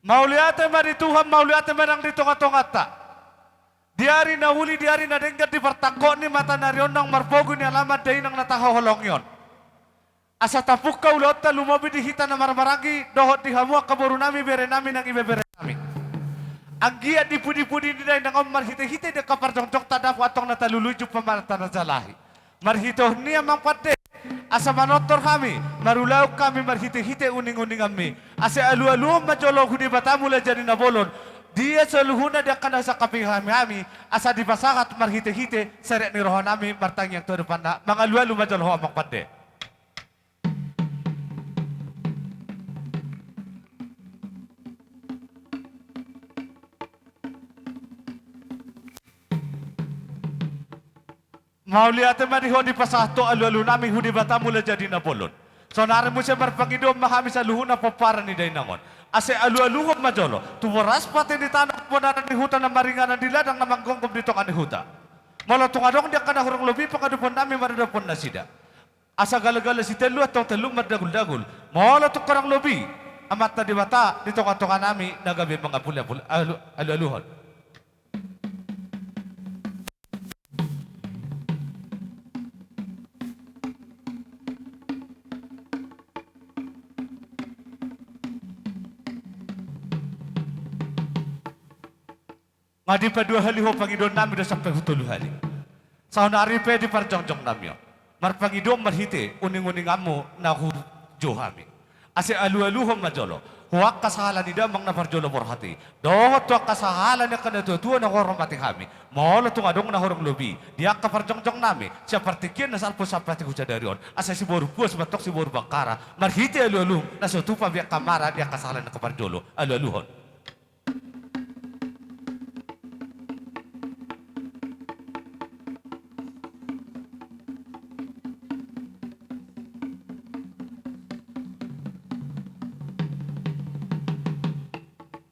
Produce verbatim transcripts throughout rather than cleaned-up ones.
Mauliate ma di Tuhan, mauliate ma nang di tongatonganta. Di ari na uli, di ari na denggan, di partangkok ni matanari on, nang marpogu ni alaman dainang na tahaholongi on, asa tapungka ulaonta lumobi di hita na marhahamaranggi dohot di hamu angka borunami, berenami nang ibeberenami. Anggiat di pudipudi ni dainang on marhitehite di angka parjongjongta dapot antong na talului jumpang ma na tanajalahi. Marhitehon i, amang pande, asa manortor hami, marulaon hami marhitehite uninguninganmi. Asa alualuhon ma jolo hu Debata Mulajadi Nabolon dia saluhutna di angka na sangkap hami, asa dipasahat marhitehite serep ni rohanami martangiang tu adopanna. Mangalualu ma jolo ho, amang pande. Mauliate ma di ho, dipasahat ho alualunami hu Debata Mulajadi Nabolon. Saonari muse marpangidoan ma hami saluhutna pomparan ni dainang on. Asa alualuhon ma jolo tu boras pate ni tano, pomparan ni huta na maringanan di ladang na manggomgom di tonga ni huta. Molo tung adong di angka na hurang lobi pangadopannami maradophon nasida, asa galagala sitelu antong telu mardaguldagul. Molo tung hurang lobi, Amanta Debata di tongatonganami na gabe mangapulapul, alu-, alualuhon. Nga dipadua hali ho pangidoannami do sampe hu tolu hali. Saonari pe di parjongjongnami on, marpangidoan marhite uninguninganmu na hujou hami. Asa alualuhon ma jolo tu angka sahala ni damang na parjolo borhat i, dohot tu angka sahala ni angka natuatua na huhormati hami. Molo tung adong na hurang lobi di angka parjongjongnami sian partingkian na salpu sampe tu sadari on, asa siboru puas ma antong siboru bangkara, marhite alualuhon na so tupa be angka mara di angka sahala ni angka parjolo. Alualuhon.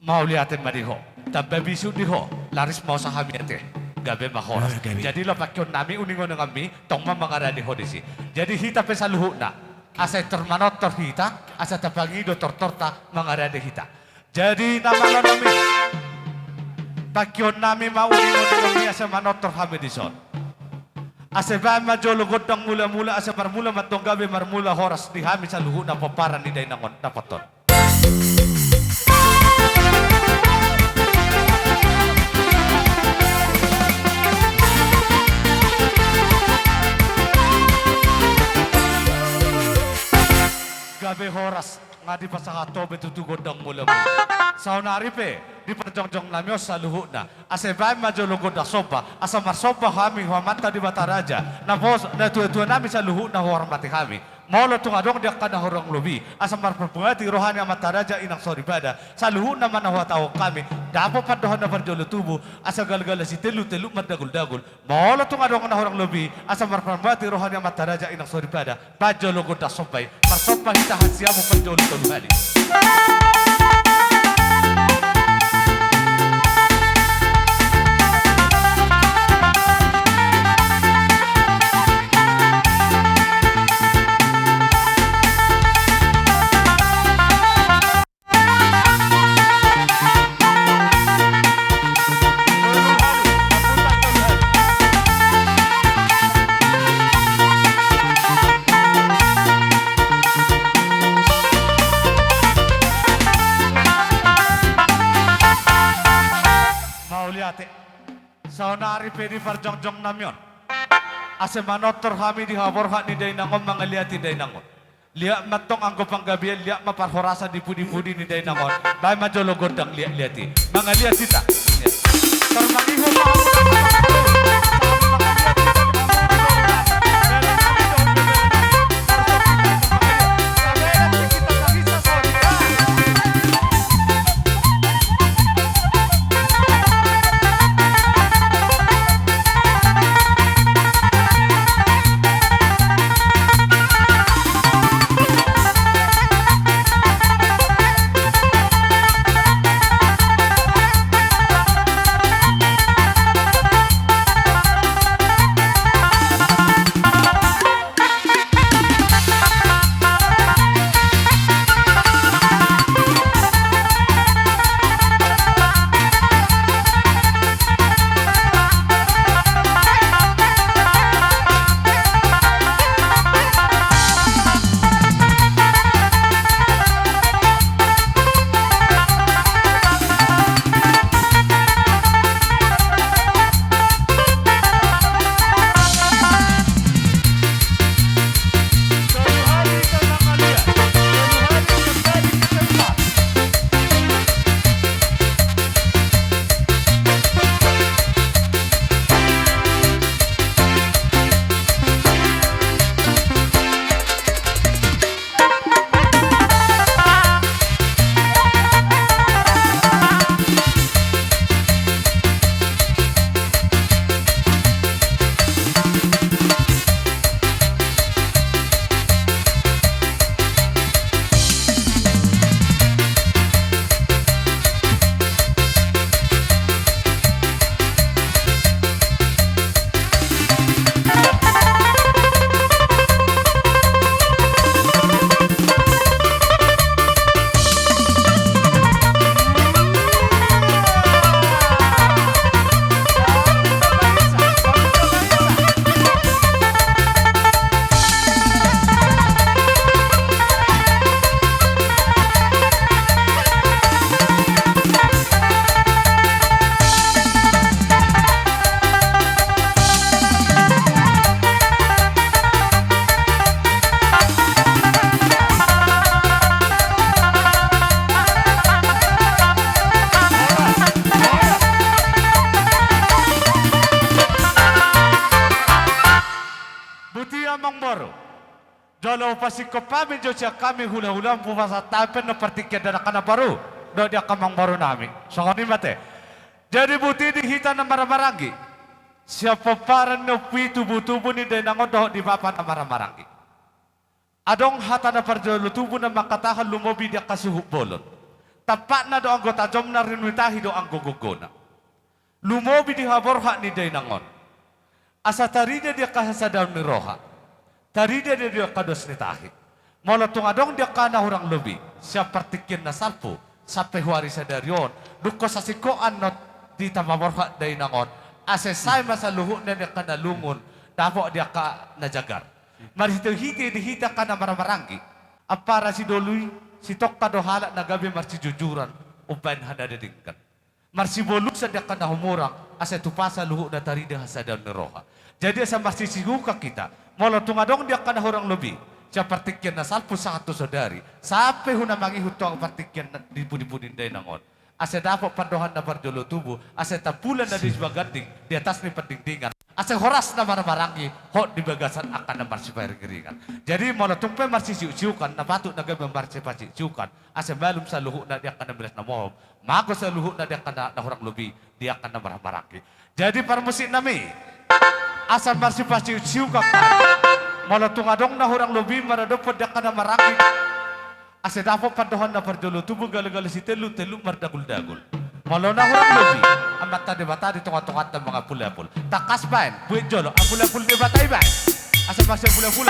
Mauliate ma di ho. Tamba bisuk di ho, laris ma hosa hami ate. Gabe ma horas. Eh, gabe. Jadi laho pangkionnami uninguninganmi, tong ma mangarade ho disi. Jadi hita pe saluhutna, asa tor manortor hita, asa tapangido tortorta mangarade hita. Jadi na mangan hami, pangkionnami ma uninguninganmi asa manortor hami dison. Asa baen ma jolo gondang mulamula, asa marmula ma antong gabe marmula horas di hami saluhutna pomparan ni dainang on, dapoton. Gabe horas. Nga dipasahat ho be tutu gondang mulamula. Saonari pe di parjongjongnami on saluhutna, asa baen ma jolo gondang somba, asa marsomba hami tu Amanta Debata Raja, na pos, natuatuanami saluhutna huhormati hami. Molo tung adong di angka na hurang lobi, asa marparbangati roha ni Amanta Raja Inang Soripada, saluhutna ma na huhatahon hami, dapot pandohan na parjolo tubu, asa galgala sitelu, telu mardaguldagul. Molo tung adong na hurang lobi, asa marparbangati roha ni Amanta Raja Inang Soripada, baen jolo gondang somba i, marsomba hita hansiamu parjolo tolu hali. Mauliate. Saonari pe di parjongjongnami on, asa manortor hami di haborhat ni dainang on, mangaliati dainang on. Liat ma antong anggo panggabean, liat ma parhorasan di pudipudi ni dainang on. Baen ma jolo gondang liatliat i. Mangaliat hita. Tor mangihut ma. Jolo pasingkop hami jo sian hami hulahula, hupasahat hami pe na partingkian di angka namboru dohot di angka amangboru nami. Songon i ma ate. Jadi botima di hita na marhahamaranggi, sian pomparan ni ompu i tubutubu ni dainang on dohot di bapa na marhahamaranggi. Adong hata na parjolo tubu na mangkatahon lumobi di angka suhut bolon. Tampakna do anggo tajomna, rinuhutahi do anggo gogona. Lumobi di haborhat ni dainang on, asa tarida di angka hasadaon ni roha, tarida do di angka dos ni tahi. Molo tung adong di angka na hurang lobi sian partingkian na salpu sampe hu ari sadari on, dung hon sasingkoan do hita maborhat dainang on, asa sai ma saluhutna di angka na lungun dapot di angka na jagar. Marhitehite di hita angka na marhahamaranggi, ampara sidoli, sitongka do halak na gabe marsijujuran umbaen hata na denggan. Marsibolusan di angka na humurang, asa tupa saluhutna tarida hasadaon ni roha. Jadi asa marsisiukan hita, molo tung adong di angka na hurang lobi sian partingkian na salpu sahat tu sadari, sampe hu na mangihut tu partingkian na di pudipudi ni dainang on, asa dapot pandohan na parjolo tubu, asa tampulan na di baganding di atas ni pandingdingan, asa horas na marhahamaranggi hot di bagasan angka na marsiparingiringan. Jadi molo tung pe marsisiuksiukan, na patut na gabe marsipasiuksiukan, asa malum saluhutna di angka na milas na mohop, mago saluhutna di angka na, na hurang lobi di angka na marhahamaranggi. Jadi parmusik nami, asa marsipasiuksiukan hami, molo tung adong na hurang lobi maradophon di angka na maranggi, asa dapot pandohan na parjolo tubu, galugalu sitelluk, telluk mardaguldagul. Molo na hurang lobi, Amanta Debata di tongatonganta mangapulapul. Tangkas baen, buet jolo apulapul Debata i baen. Asa masiapulapul.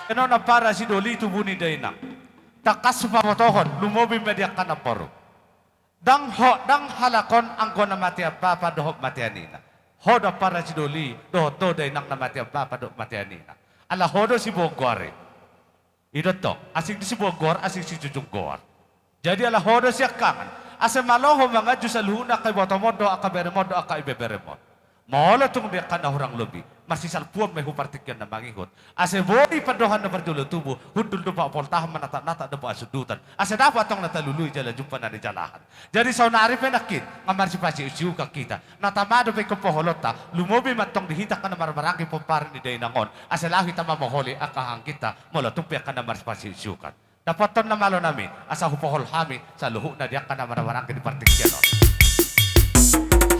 Eno na para sidoli tubu ni dainang. Tangkas hupabotohon, lumobi ma di angka namboru. Ndang ho, ndang halak on anggo na matean bapa dohot matean ina. Ho do ampara sidoli, dohot ho dainang na matean bapa dohot matean ina. Ala ho do siboan goar i. I do tong, asing di siboan goar, asing sijujung goar. Jadi ala ho do siangkangan, asa malo ho manganju saluhutna angka ibotomon dohot angka beremon dohot angka ibeberemon. Molo tung di angka na hurang lobi, marsisalpuon ma i hu partingkian na mangihut. Asa boi pandohan na parjolo tubu, hundul dompak poltahan, manataknatak dompak hasundutan. Asa dapot antong na talului jala jumpa na nijalahan. Jadi saonari pe nangkin, nga marsipasiuksiukan hita. Na tama dope ingkon poholonta, lumobi ma antong di hita angka na marhahamaranggi pomparan ni dainang on. Asa laho hita mamoholi angka hahaangginta, molo tung pe angka na marsipasiuksiukan. Dapothon na malo nami, asa hupohol hami saluhutna di angka na marhahamaranggi di partingkian on.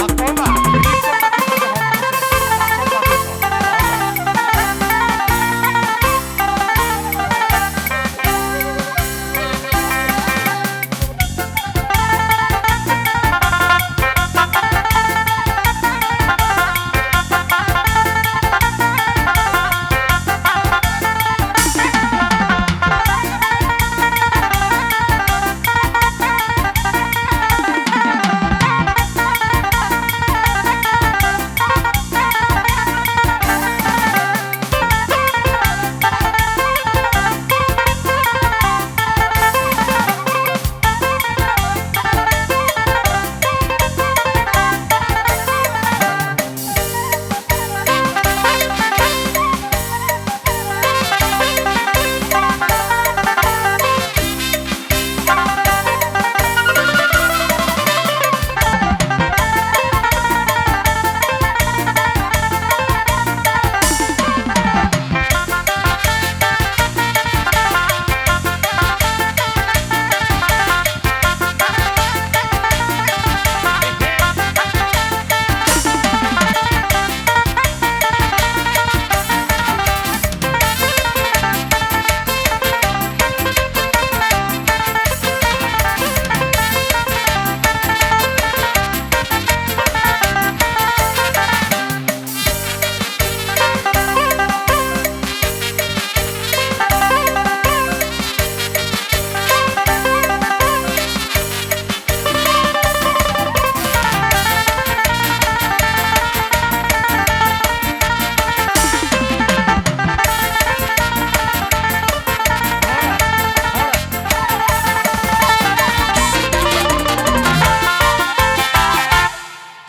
Hakkon ma.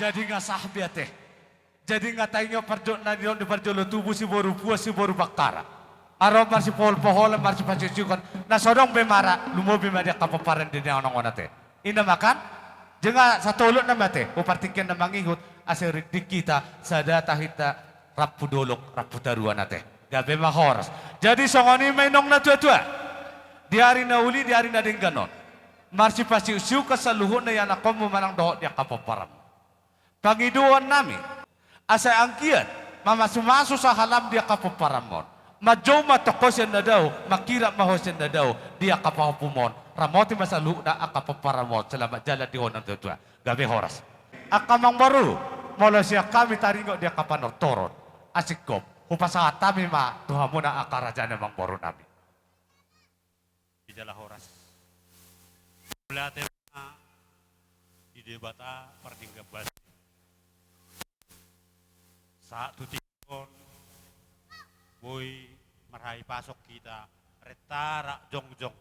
Jadi nga sah be ate. Jadi nga taingot parjolo na nidok ni parjolo tubu, siboru puas siboru bangkara. Aron marsipoholpoholan, marsipasiuksiukan, na so adong be mara, lumobi ma di angka pomparan di na naeng on ate. Inna ma kan? Jadi nga satolop nama ate, hu partingkian na mangihut, asa ringgit hita, sada tahinta, rampu dolok, rampu taruan ate. Gabe ma horas. Jadi songon i ma inong na tuatua. Di ari na uli, di ari na denggan on. Marsipasiuksiukan saluhutna ianakhonmu manang dohot di angka pomparanmu. Pangidoan nami, asa anggiat mamasumasu sahalam di angka pomparanmon. Manjou ma antong ho sian na dao, manghirap ma ho sian na dao di angka pahompumon. Ramoti ma saluhutna angka pomparanmon, selamat jalan di ho na tuatua. Gabe horas. Angka amangboru, molo sian hami taringot di angka panortoron, asing gok, hupasahat hami ma tu hamuna angka raja ni amangboru nami. Di jala horas. Mauliate ma di Debata pardenggan basa. Sahat tu tingki on boi marhahipason hita, rentarak jongjong,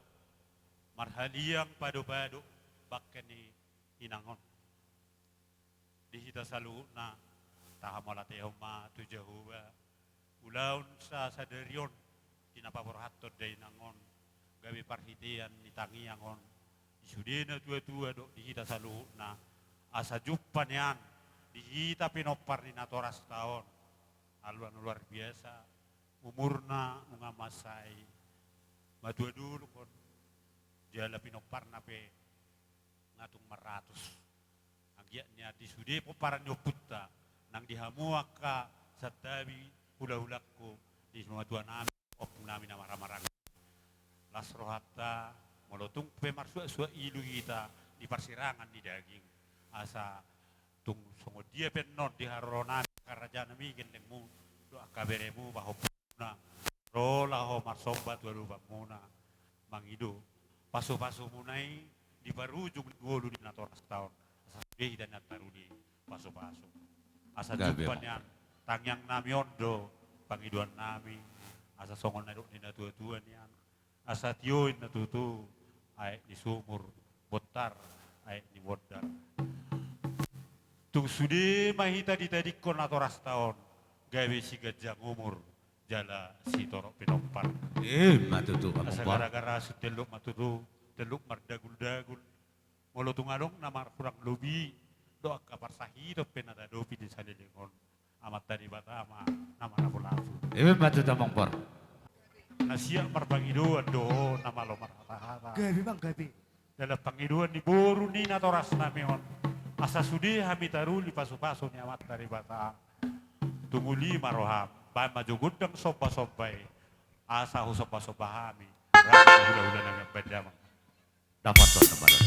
marhaliang padopado bangke ni inang on. Di hita saluhutna, tahamauliatehon ma tu Jahowa, ulaon sa sadari on, di na paborhathon dainang on, gabe parhitean ni tangiang on, di sude na tuatua dohot di hita saluhutna, asa jumpa nian, di hita pinompar ni natorasta on, ala na luar biasa, umurna nunga mansai, matua dolok on, jala pinomparna pe nga tung marratus. Anggiat nian di sude pomparan ni ompunta, nang di hamu angka santabi hulahulangku, di natuanami, ompunami na marhahamaranggi. Las rohanta, molo tung pe marsuaksuak ilu hita di parsirangan ni daging. Asa tung songon dia pe annon di haroronami, angka rajanami, gellengmu, dohot angka beremu, pahompumuna, ro laho marsomba tu adopanmuna, mangido pasupasumuna i di parujung ni ngolu ni natorasta on, asa sude hita nian taruli pasupasu. Asa jumpa nian, tangiangnami on do pangidoannami, asa songon na nidok ni natuatua nian, Asa tio inna tutu aek ni sumur, bontar aek ni bondar. Tung sude ma hita ditadingkon natorasta on, gabe siganjang umur jala sitorop pinompar. Ima tutu, Amang Boru. Asa gara-gara sun telluk ma tutu, telluk mardaguldagul. Molo tung adong na marhurang lobi, dohot angka parsahiton pe na tadopi di saleleng on, Amanta Debata ma na marlapu-lapu. Ima tutu, Amang Boru. Na siap marpangidoan do ho na malo marhata-hata. Gabe, Amang, gabe. Dalan pangidoan ni boru ni natorasnami on, asa sude hami taruli pasu-pasu ni Amanta Debata. Tung uli ma roham, baen ma jo gondang somba-somba i, asa husomba-somba hami rap dohot hula-hula nami, Amang Boru. Dapothon, dapothon.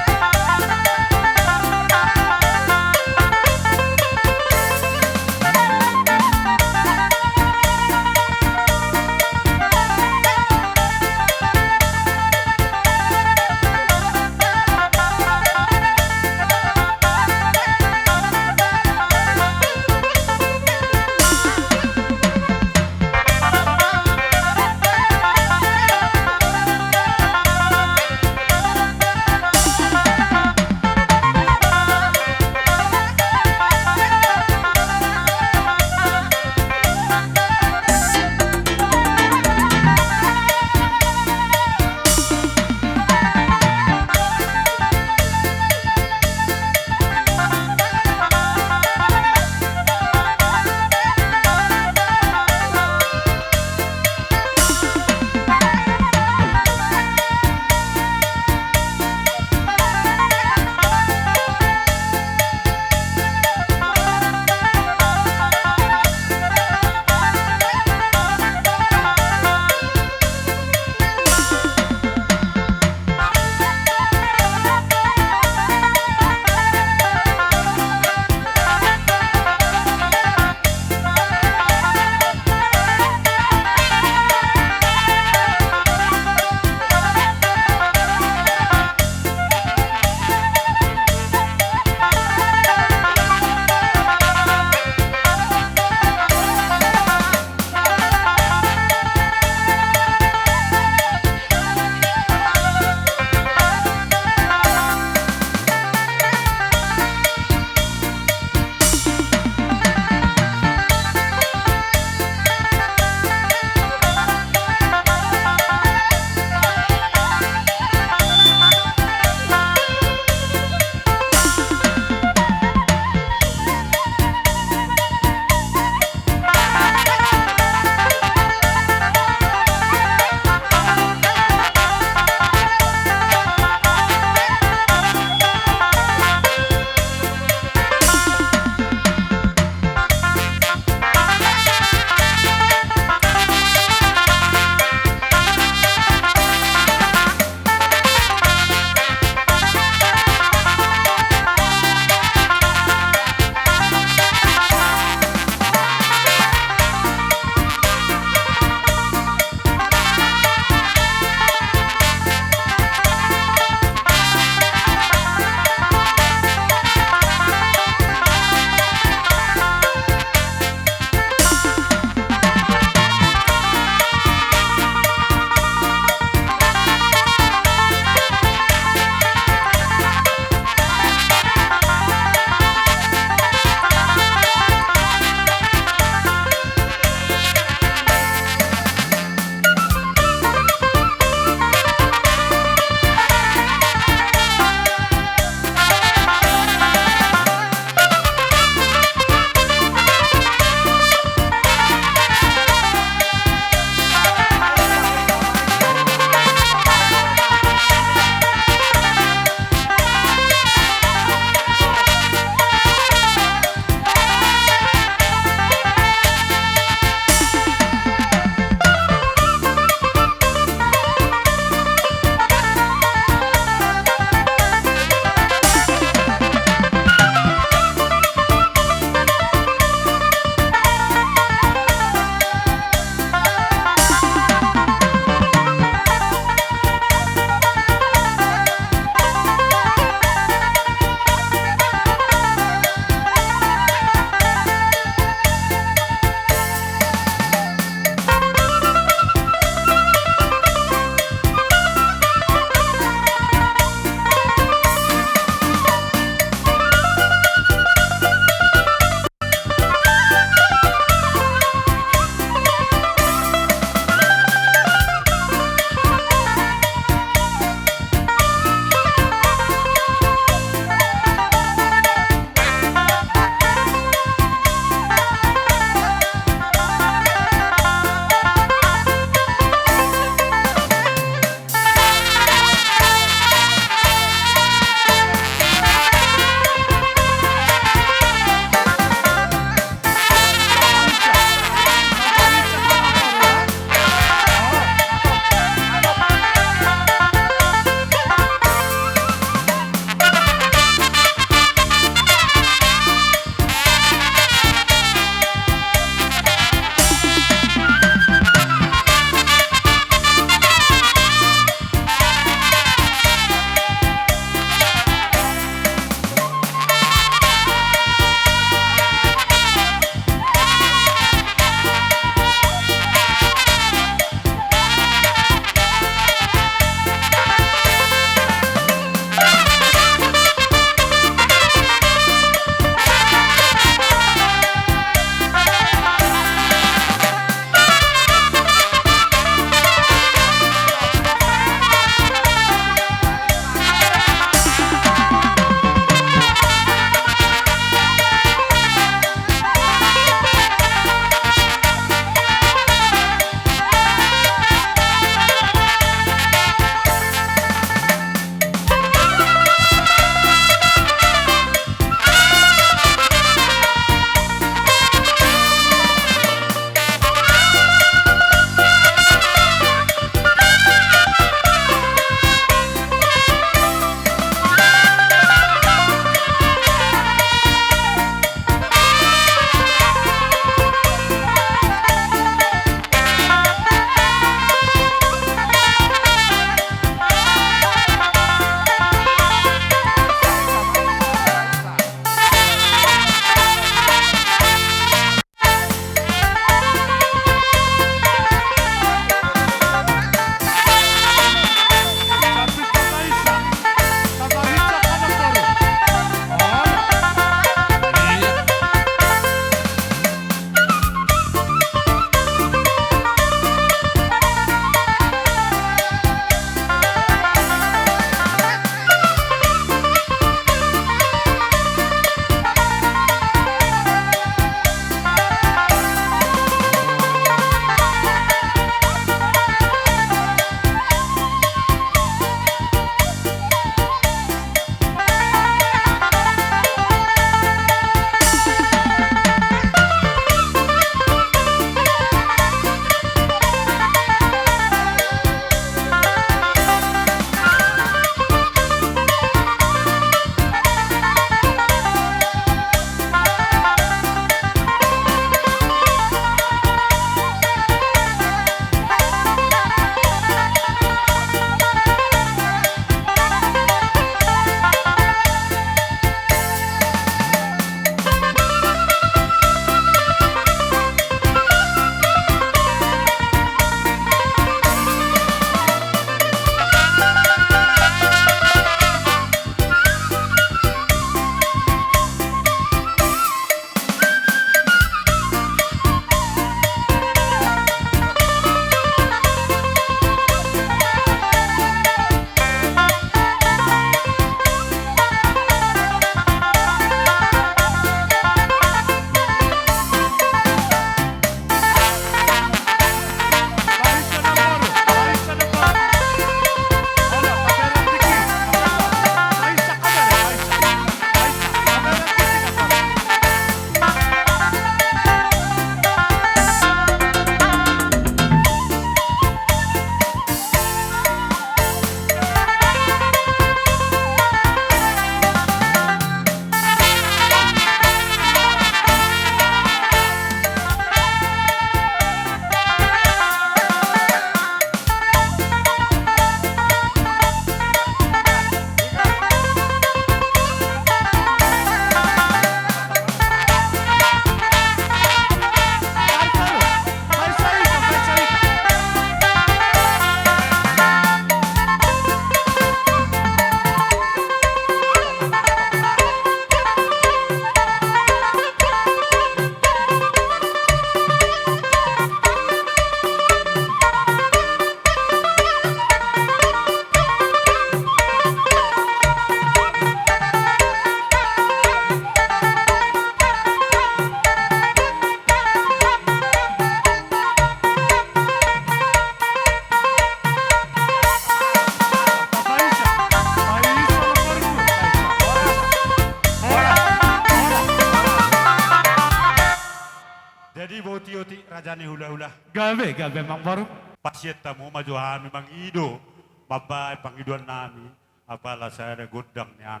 Gabe, gabe, Amangboru. Pasian hamu ma jo hami mangido, mambahen pangidoannami, apala sada gondang nian.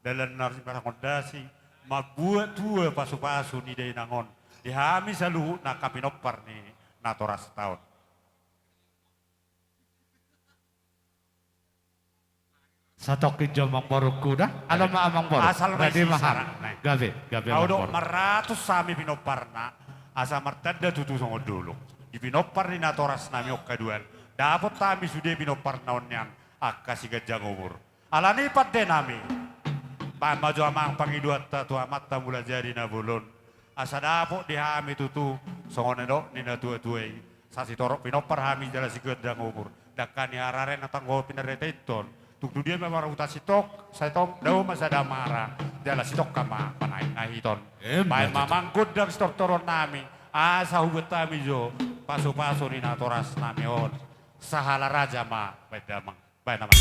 Dalan na marhondasi, mambuat tua pasupasu ni dainang on. Di hami saluhutna angka pinompar ni natorasta on. Satongkin jo Amangborungku da. Alo ma Amangboru. Asal ma isi saratna. Gabe, gabe Amangboru. Ahu do marratus hami pinomparna, asa martanda tutu songon dolok. Di pinompar ni natorasnami on haduan. Dapot hami sude pinomparna on nian angka siganjang umur. Alani i pandenami. Bahen ma jo amang pangidoanta tu Amanta Mulajadi Na Bolon. Asa dapot di hami tutu songon nidok ni natuatua i. Sasitorop pinompar hami jala siganjang umur. Dangka ni araraen na tanggo pinarretehon. Tung tu dia ma marhuta sitongka, sitongka dao ma sada mara. Jala sitongka ma panahinnahiton. Bahen ma amang gondang sitortoronnami. Asa hubuat hami jo pasupasu ni natorasnami on. Sahala raja ma bahen damang. Bahen damang.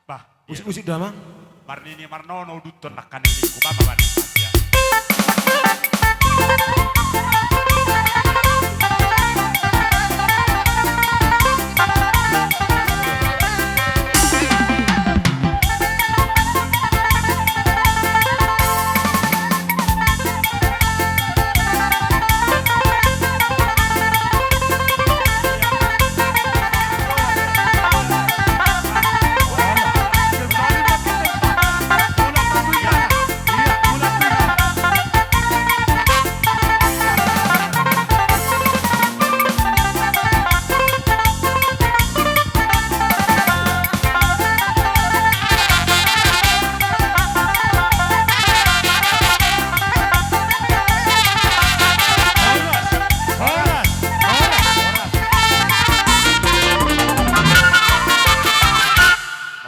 Bah, usik-usik do, Amang. Marnini marnono uduthon nangkaning ningku, bah, bah, bah.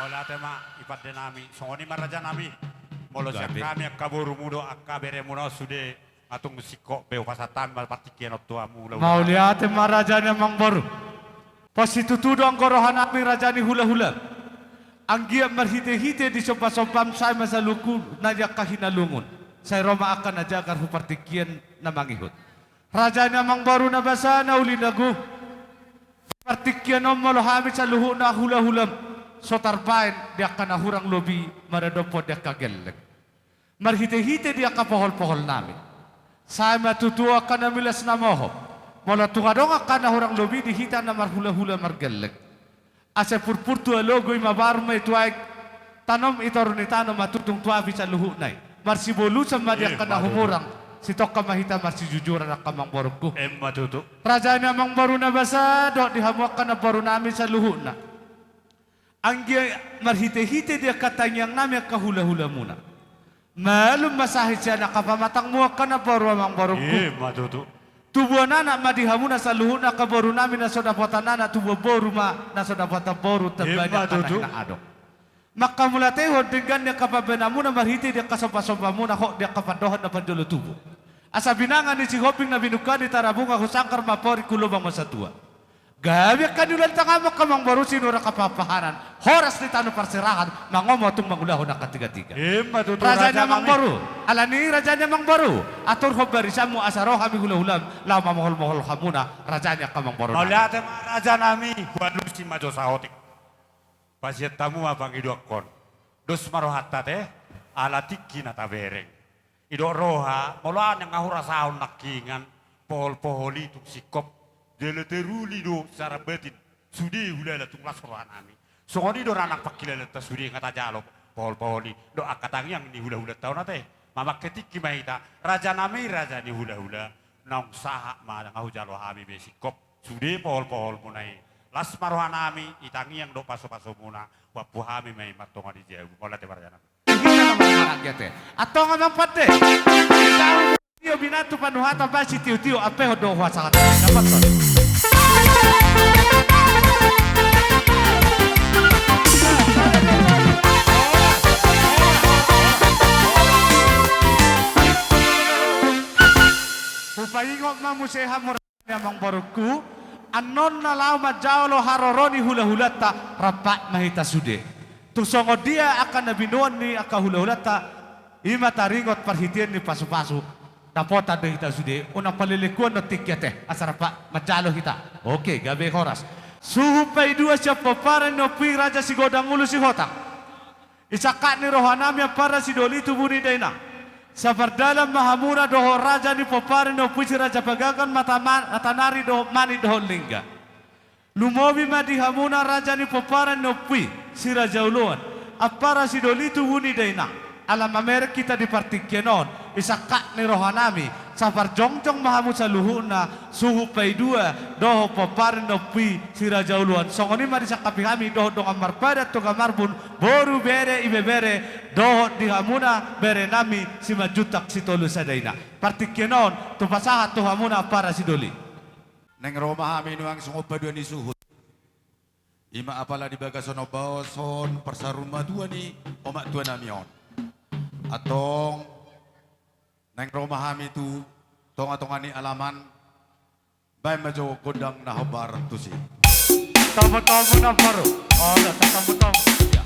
Mauliate ma i pandenami, songon i ma rajanami. Molo sian hami angka borumu dohot angka beremuna on sude, nga tung singkop be hupasahat hami ma partingkian on tu hamu. Mauliate ma raja ni amangboru. Pos situtu do anggo rohanami raja ni hulahula. Anggiat marhitehite disombasombam sai ma saluhutna di angka hinalungun. Sai ro ma angka na jagar hu partingkian na mangihut. Raja ni amangboru na basa na uli na gogo. Partingkian on molo hami saluhutna hulahulam so tarbaen di angka na hurang lobi maradophon di angka gelleng. Marhitehite di angka poholpoholnami. Sai ma tutu angka na milas na mohop. Molo tung adong angka na hurang lobi di hita na marhulahula margelleng. Asa purpur tu alogo i ma baru ma i tu aek, tanom i toru ni tano ma tutung tu api saluhutna i. Marsibolusan ma di angka na humurang. Sitongka ma hita marsijujuran angka amangborungku. Emma tutu. Raja ni amangboru na basa dohot di hamu angka namborunami saluhutna. Anggiat marhitehite di angka tangiangnami angka hulahulamuna. Malum ma sahit sian angka pamatangmu angka namboru amangborungku. Emma tutu. Tubuan anak ma di hamuna saluhutna angka borunami na so dapotan anak, tubuan boru ma na so dapotan boru, tambani angka na hinaadong. Manghamauliatehon denggan ni angka pambahenanmuna marhite di angka sombasombamuna hot di angka pandohan na parjolo tubu. Asa binanga ni Sihombing na binungka ni Tarabunga, husanggar ma amporik hu lobang ma satua. Gabe angka niula ni tanganmu angka amangboru, sinur angka pahanpahanan, horas ni tano parserahan, mangomo tung mangulahon angka tigatiga. Emma tutu. Raja ni amangboru, alani raja ni amangboru, aturhon barisanmu asa ro hami hulahulam laho mamoholmohol hamuna raja ni angka amangboru. Mauliate ma rajanami, hualusi ma jo saotik. Pasiat hamu ma pangidoanhon. Dos ma rohanta ate, ala tingki na tabereng. Didok roha, molo naeng hurasahon nangkiningan, pohol-pohol i tung singkop, jala taruli do sarambatin, sude hulala tung las rohanami. Songon i do na nang pangkilalaanta sude, nga tajalo pohol-pohol i dohot angka tangiang ni hulahulanta on ate. Mamangke tingki ma hita, rajanami raja ni hulahula, naung sahat ma nga hujalo hami be singkop. Sude pohol-poholmuna i. Las ma rohanami, di tangiang dohot pasupasumuna, huampu hami ma i martonga di jabu. Mauliate ma rajanami. Antong amang pande. Tio binatu panuhatan baen sitiotio, ampehon do huasahat. Dapothon. Hupaingot ma muse hamu. Amangborungku, annon na laho manjalo haroro ni hulahulanta, rampak ma hita sude. Tung songon dia angka na binoan ni angka hulahulanta, i ma taringot parhitean ni pasupasu dapotan do hita sude. Unang palelengkuon do tingki ate, asa rampak manjalo hita. Oke, gabe horas. Suhut paidua sian pomparan ni Ompu i Raja Sigodang Ulu Sihotang. Isangkap ni rohanami ampara sidoli tubu ni dainang. Sapardalan ma hamuna dohot raja ni pomparan ni Ompu i Si Raja Pagagan, mata ma-, mata nari dohot manik dohot lengga. Lumobi ma di hamuna raja ni pomparan ni Ompu i Si Raja Oloan, ampara sidoli tubu ni dainang. Ala mamereng hita di partingkian on, isangkap ni rohanami, saparjongjong ma hamu saluhutna, suhut paidua dohot pomparan ni Ompu i Si Raja Oloan. Songon i ma disangkapi hami dohot dongan marpadan, toga marbun, boru, bere, ibebere, dohot di hamuna berenami Simanjuntak Sitolu Sada Ina. Partingkian on, tu pasahat tu hamuna ampara sidoli. Naeng ro ma hami nuaeng songon paduahon ni suhut. I ma apala di bagasan ombaoshon parsaurmatua ni omak tuanami on. Antong naeng ro ma hami tu tongatonga ni alaman. Baen ma jo gondang na hombar tusi. Tombotombo na baru. Oh, na tombotombo. Iya.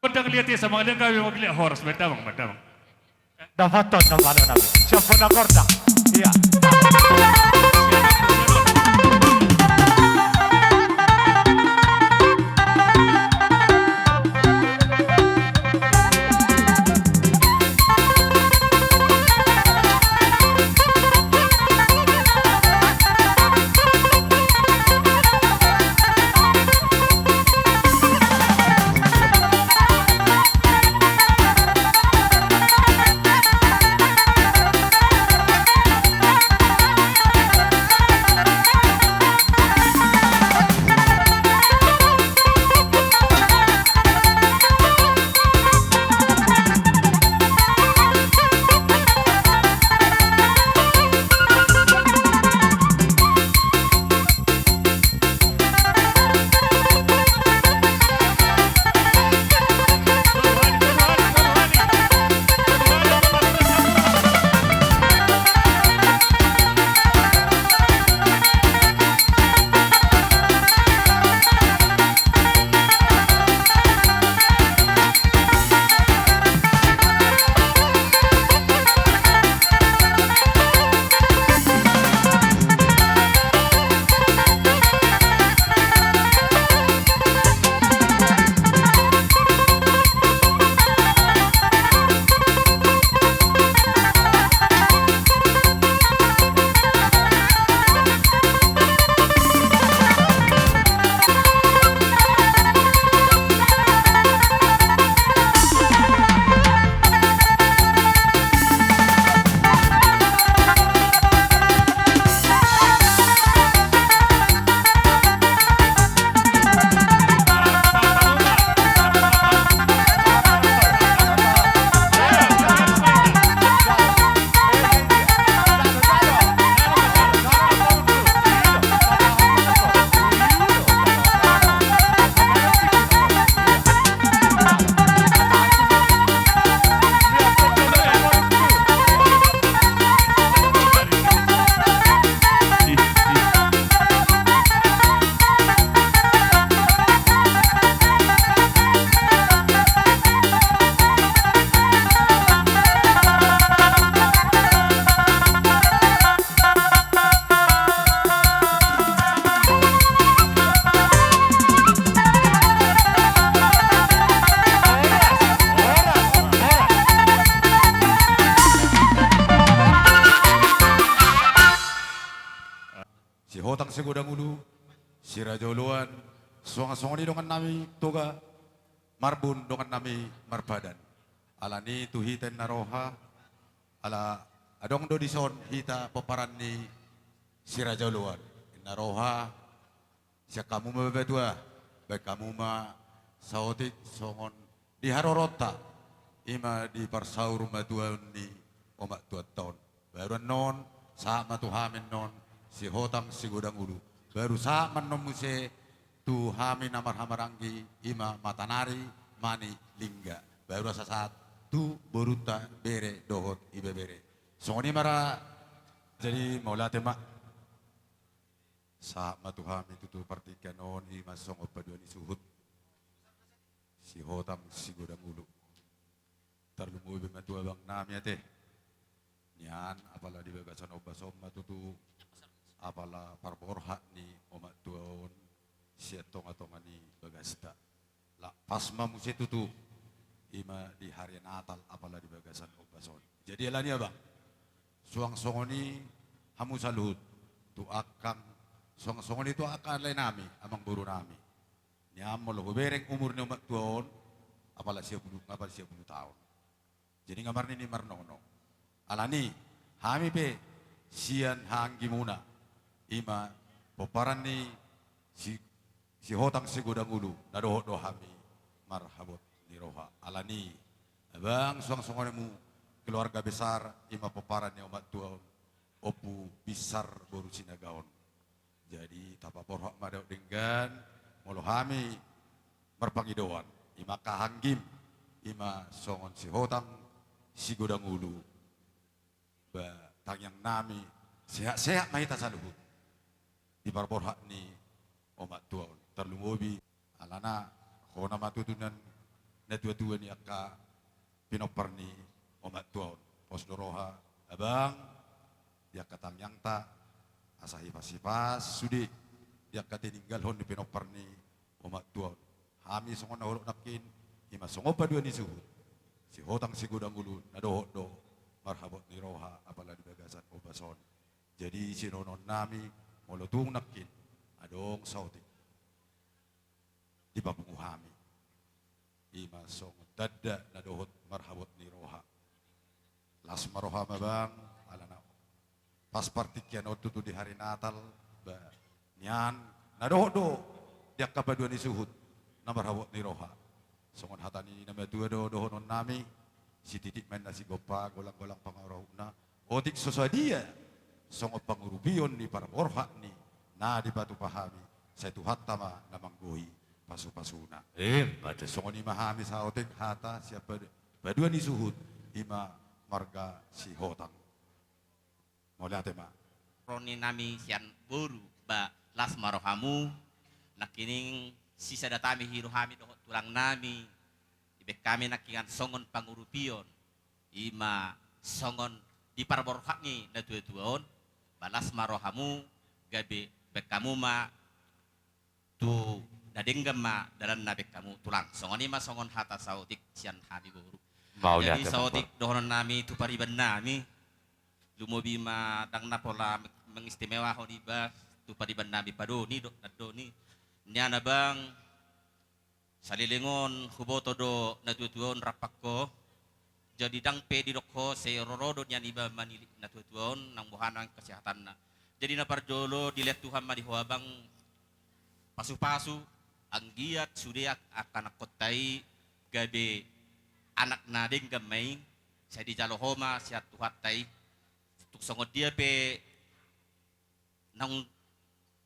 Gondang liat ia sama dengan kami mau liat horas, mantap, mantap. Dapothon nama lo nama. Siapa nak gondang? Iya. Hotang Sigodang Ulu, Siraja Oloan, suang songon i dongan nami Toga, Marbun dongan nami Marpadan. Alani tu hita inna roha, ala adong do dison hita pomparan ni Siraja Oloan. Inna roha, sian hamu ma bapatua, baen hamu ma saotik songon di haroronta, i ma di parsaurmatuaon ni omak tuanta on. Baru annon, sahat ma tu hami annon, Sihotang Sigodang Ulu. Baru sahat ma annon muse tu hami na marhahamaranggi, i ma Matanari Mani Lingga. Baru asa sahat tu borunta, bere dohot ibebere. Songon i ma ra. Jadi mauliate ma. Sahat ma tu hami tutu partingkian on, i ma songon paduahon ni suhut. Sihotang Sigodang Ulu. Tarlumobi ma tu abang nami ate. Nian apala di bagasan ombas on ma tutu, apala parborhat ni omak tua on sian tongatonga ni bagasta. Lah pas ma muse tutu, i ma di hari Natal apala di bagasan ombas on. Jadi alani abang, suang songon i hamu saluhut, tu angkang, suang songon i tu angka lae nami, amangboru nami. Nian molo hubereng umur ni omak tua on, apala sia pulu, apala sia pulu taon. Jadi nga marnini marnono. Alani, hami pe sian haanggimuna, i ma pomparan ni si, Sihotang Sigodang Ulu, na dohot do hami marhabot ni roha. Alani, abang, suang songon i hamu keluarga besar, i ma pomparan ni omak tua on, Ompu Binsar boru Sinaga on. Jadi tapaborhat ma dohot denggan, molo hami marpangidoan, i ma angka haanggim, i ma songon Sihotang Sigodang Ulu. Ba tangiang nami, sehat-sehat ma hita saluhut di parborhat ni omak tua on. Tarlumobi, alana hona ma tutu nian natuatua ni angka pinompar ni omak tua on. Pos do roha abang, di angka tangiangta, asa hipas-hipas sude di angka tininggalhon ni pinompar ni omak tua on. Hami songon na hudok nangkin, i ma songon paduahon ni suhut, Sihotang Sigodang Ulu, na dohot do marhabot ni roha apala di bagasan ombas on. Jadi sidohonon nami, molo tung nangkin adong saotik dipapungu hami, i ma songon tanda na dohot marhabot ni roha. Las ma roham abang, alana pas partingkian on tutu di hari Natal, ba nian na dohot do di angka paduahon ni suhut na marhabot ni roha. Songon hata ni na matua do dohonon nami, sititik ma inna sigompa, golang-golang pangarahutna, otik so sadia songon pangurupion ni parborhat ni na dipatupa hami, sai Tuhanta ma na manggohi pasu-pasuna. Emma tutu. Songon i ma hami saotik hata sian pad-, paduahon ni suhut, i ma marga Sihotang. Mauliate ma. Ro ni nami sian boru, ba las ma rohamu. Nangkining sisada hami hiru hami dohot tulang nami, dibaen hami nangkiningan songon pangurupion, i ma songon di parborhat ni natuatua on. Ba las ma rohamu, gabe baen hamu ma tu na denggan ma dalanna, baen hamu tulang. Songon i ma songon hata saotik sian hami boru. Mauliate. Jadi saotik dohonon nami tu pariban nami, lumobi ma ndang na pola meng-, mengistimewahon iba tu pariban nami, padoni do, na doni. Nian abang, saleleng on huboto do natuatua on rap ho. Jadi ndang pe didok ho, sai roro do nian iba manilik natuatua on, nang boha nang kesehatanna. Jadi na parjolo dilehon Tuhan ma di ho abang pasu-pasu, anggiat sude ak-, angka anakkonta i gabe anak na denggan ma i, sai dijalo ho ma sian Tuhanta i. Tung songon dia pe naung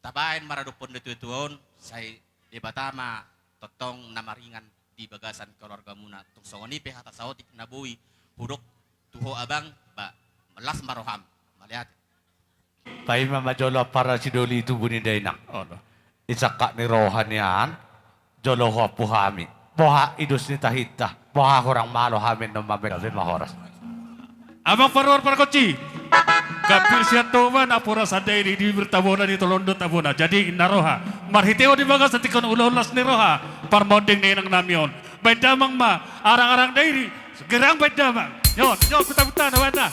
tabaen maradophon natuatua on, sai Debata ma tongtong na maringan di bagasan keluargamuna. Tung songon i pe hata saotik na boi hudok tu ho abang, ba las ma roham. Mauliate. Paima ma jolo ampara sidoli tubu ni dainang. Olo. Isangkap ni roha nian, jolo huampu hami. Boha i dos ni tahinta, boha hurang malo hami annon mambege, gabe ma horas. Abang paruar pargonsi. Gambir sian Toba, napuran sian Dairi, bibir Tabonan, di tolondon Tabona. Jadi inna roha, marhitehon di bagasan tingki on ulaon las ni roha, parmonding ni inang nami on. Baen damang ma arang-arang Dairi. Gerang baen damang. Yo, yo, puta-puta na baen da.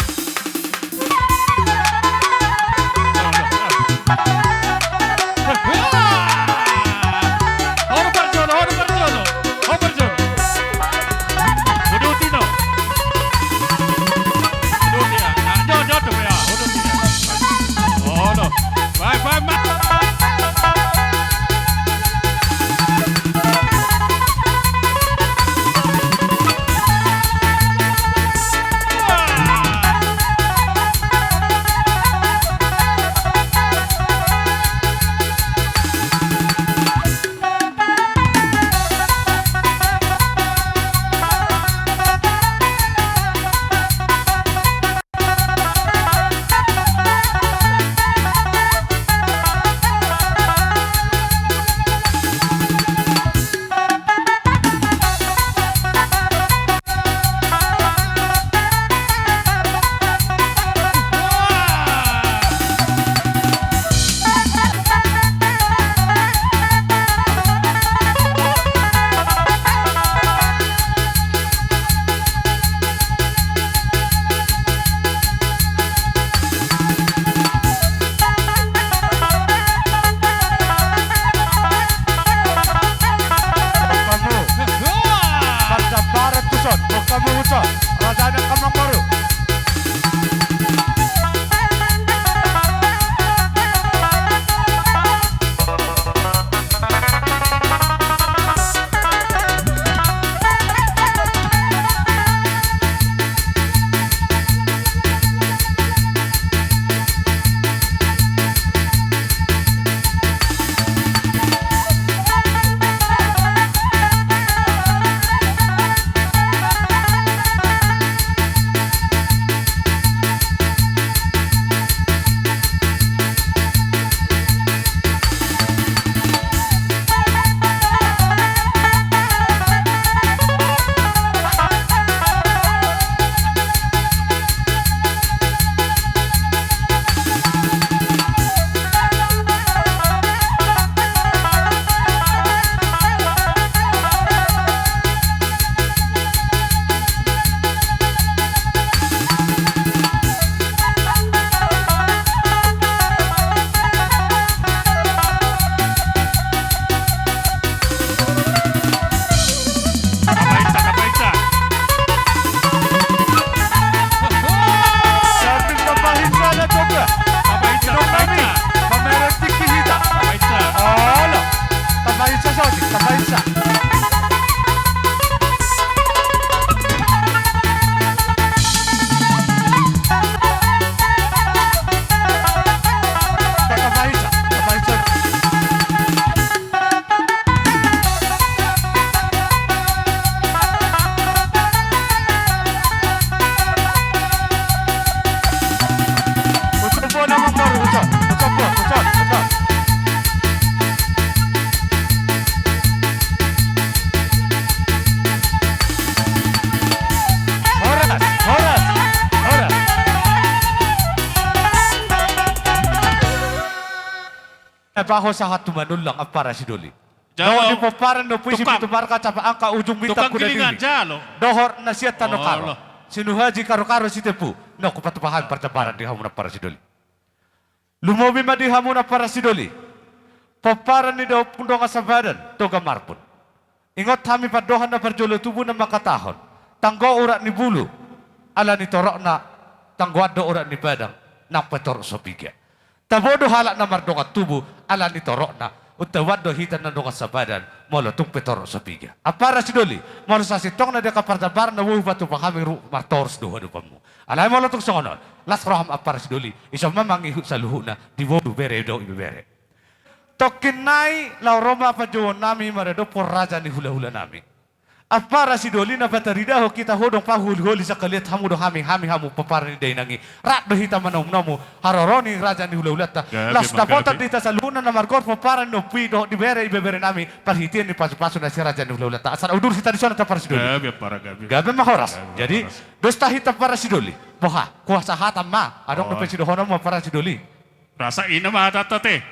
Baho sahat tu Manullang, ampara sidoli. Jalo. Dohot di pomparan ni Ompu i Sipitu Marga, Capak Angka, Ujung Bintang, Kuda Diri. Dohot na sian Tano Karo, Sinuhaji, Karo-karo Sitepu. Nunga hupatupa hami parjambaran di hamu, ampara sidoli. Lumobi ma di hamu, ampara sidoli, pomparan ni da Ompung Dongan Sabadan, Toga Marbun. Ingot hami pandohan na parjolo tubu na mangkatahon: Tanggo urat ni bulu, ala ni torokna, tanggoan do urat ni padang, nang pe torop so piga. Tabo do halak na mardongan tubu, ala ni torokna, untabuan do hita na dongan sabadan, molo tung pe torop so piga. Ampara sidoli, molo sasintongna di angka parjambaran na boi hupatupa hami, ruk martorus do hadopanmu. Alai molo tung songon on, las roham, ampara sidoli, ison ma mangihut saluhutna di boru, bere dohot ibebere. Tongkin nai laho ro ma panjouonnami maradophon raja ni hulahulanami. Ampara sidoli, na pataridahon hita ho do pahuholi-holi, sangkaliat hamu do hami, hami hamu pomparan ni dainang i. Rap do hita manomunomu haroro ni raja ni hulahulanta. Gabe, laos ma dapotan gabe di hita saluhutna na margoar pomparan ni ompu i dohot di bere ibeberenami, parhitean ni pasupasu na sian raja ni hulahulanta. Asa udur hita dison, ampara sidoli. Gabe, ampara, gabe. Gabe ma horas. Gabe ma horas. Jadi, dos ta hita, ampara sidoli. Boha, kuasa hata ma, adong dope sidohononmu, ampara sidoli. Rasa ina ma hatanta te,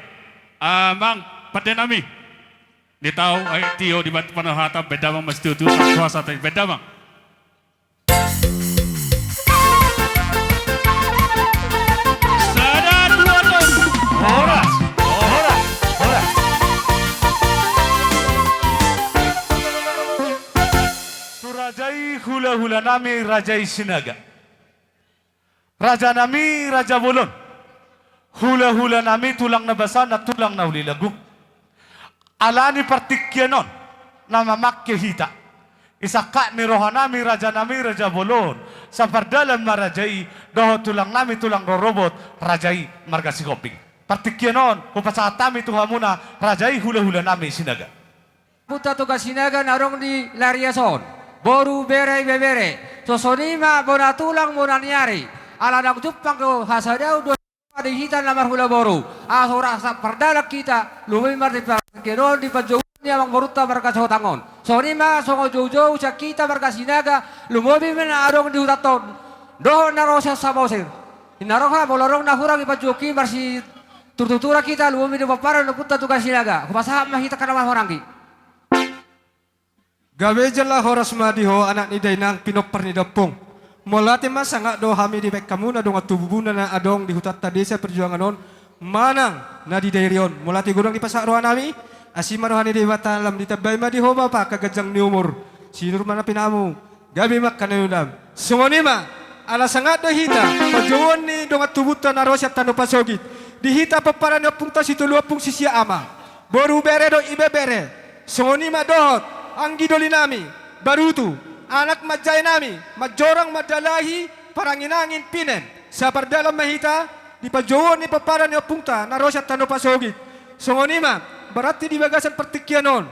amang pandenami. Di tau, ai tio di batu pano hata, baen damang ma sitio-tio, kuasa te, baen damang. Sada, dua, tolu. Horas, horas, horas. Tu raja i hulahulanami, raja i Sinaga. Rajanami raja bolon, hulahulanami tulang na basa, na tulang na uli lagu. Ala ni partingkian on na mamangke hita, isangkap ni rohanami rajanami raja bolon, sapardalan ma raja i dohot tulangnami tulang rorobot, raja i marga Sihombing. Partingkian on hupasahat hami tu hamuna, raja i hulahulanami Sinaga. Ompunta Toga Sinaga na adong di Larias on, boru, bere, ibebere, songon i ma bona tulang bona ni ari, ala naung jumpang do hasadaon, dua di hita na marhula boru, asa rap sapardalan hita, lumobi ma di partingkian on di panjouon ni amangborunta marga Sihotang on. Songon i ma songon joujou sian hita marga Sinaga, lumobi ma na adong di hutanta on dohot na ro sian Samosir. Ninna roha, molo adong na hurang di panjouonki, marsiturtuturan hita, lumobi di pomparan ni Ompunta Toga Sinaga, hupasahat ma hita angka na marhaha-maranggi. Gabe jala horas ma di ho, anak ni dainang, pinompar ni da Ompung. Mauliate ma, sangap do hami dibahen hamu na dongan tubumuna na adong di hutanta Desa Perjuangan on manang na di Dairi on. Mauliate godang dipasahat rohanami. Asi ma roha ni Debata, lam ditambai ma di ho, Bapa, angka ganjang ni umur, sinur ma na pinahanmu, gabe ma angka na niulam. Songon i ma, ala sangap do hita panjouon ni dongan tubunta na ro sian tano pasogit, di hita pomparan ni ompungta sitolu ompung sisia ama, boru, bere dohot ibebere, songon i ma dohot anggi dolinami, barutu, anak manjaenami, Manjorang, Mandalahi, Parangin-angin, Pinen. Sapardalan ma hita di panjouon ni pomparan ni ompungta na ro sian tano pasogit. Songon i ma, berarti di bagasan partingkian on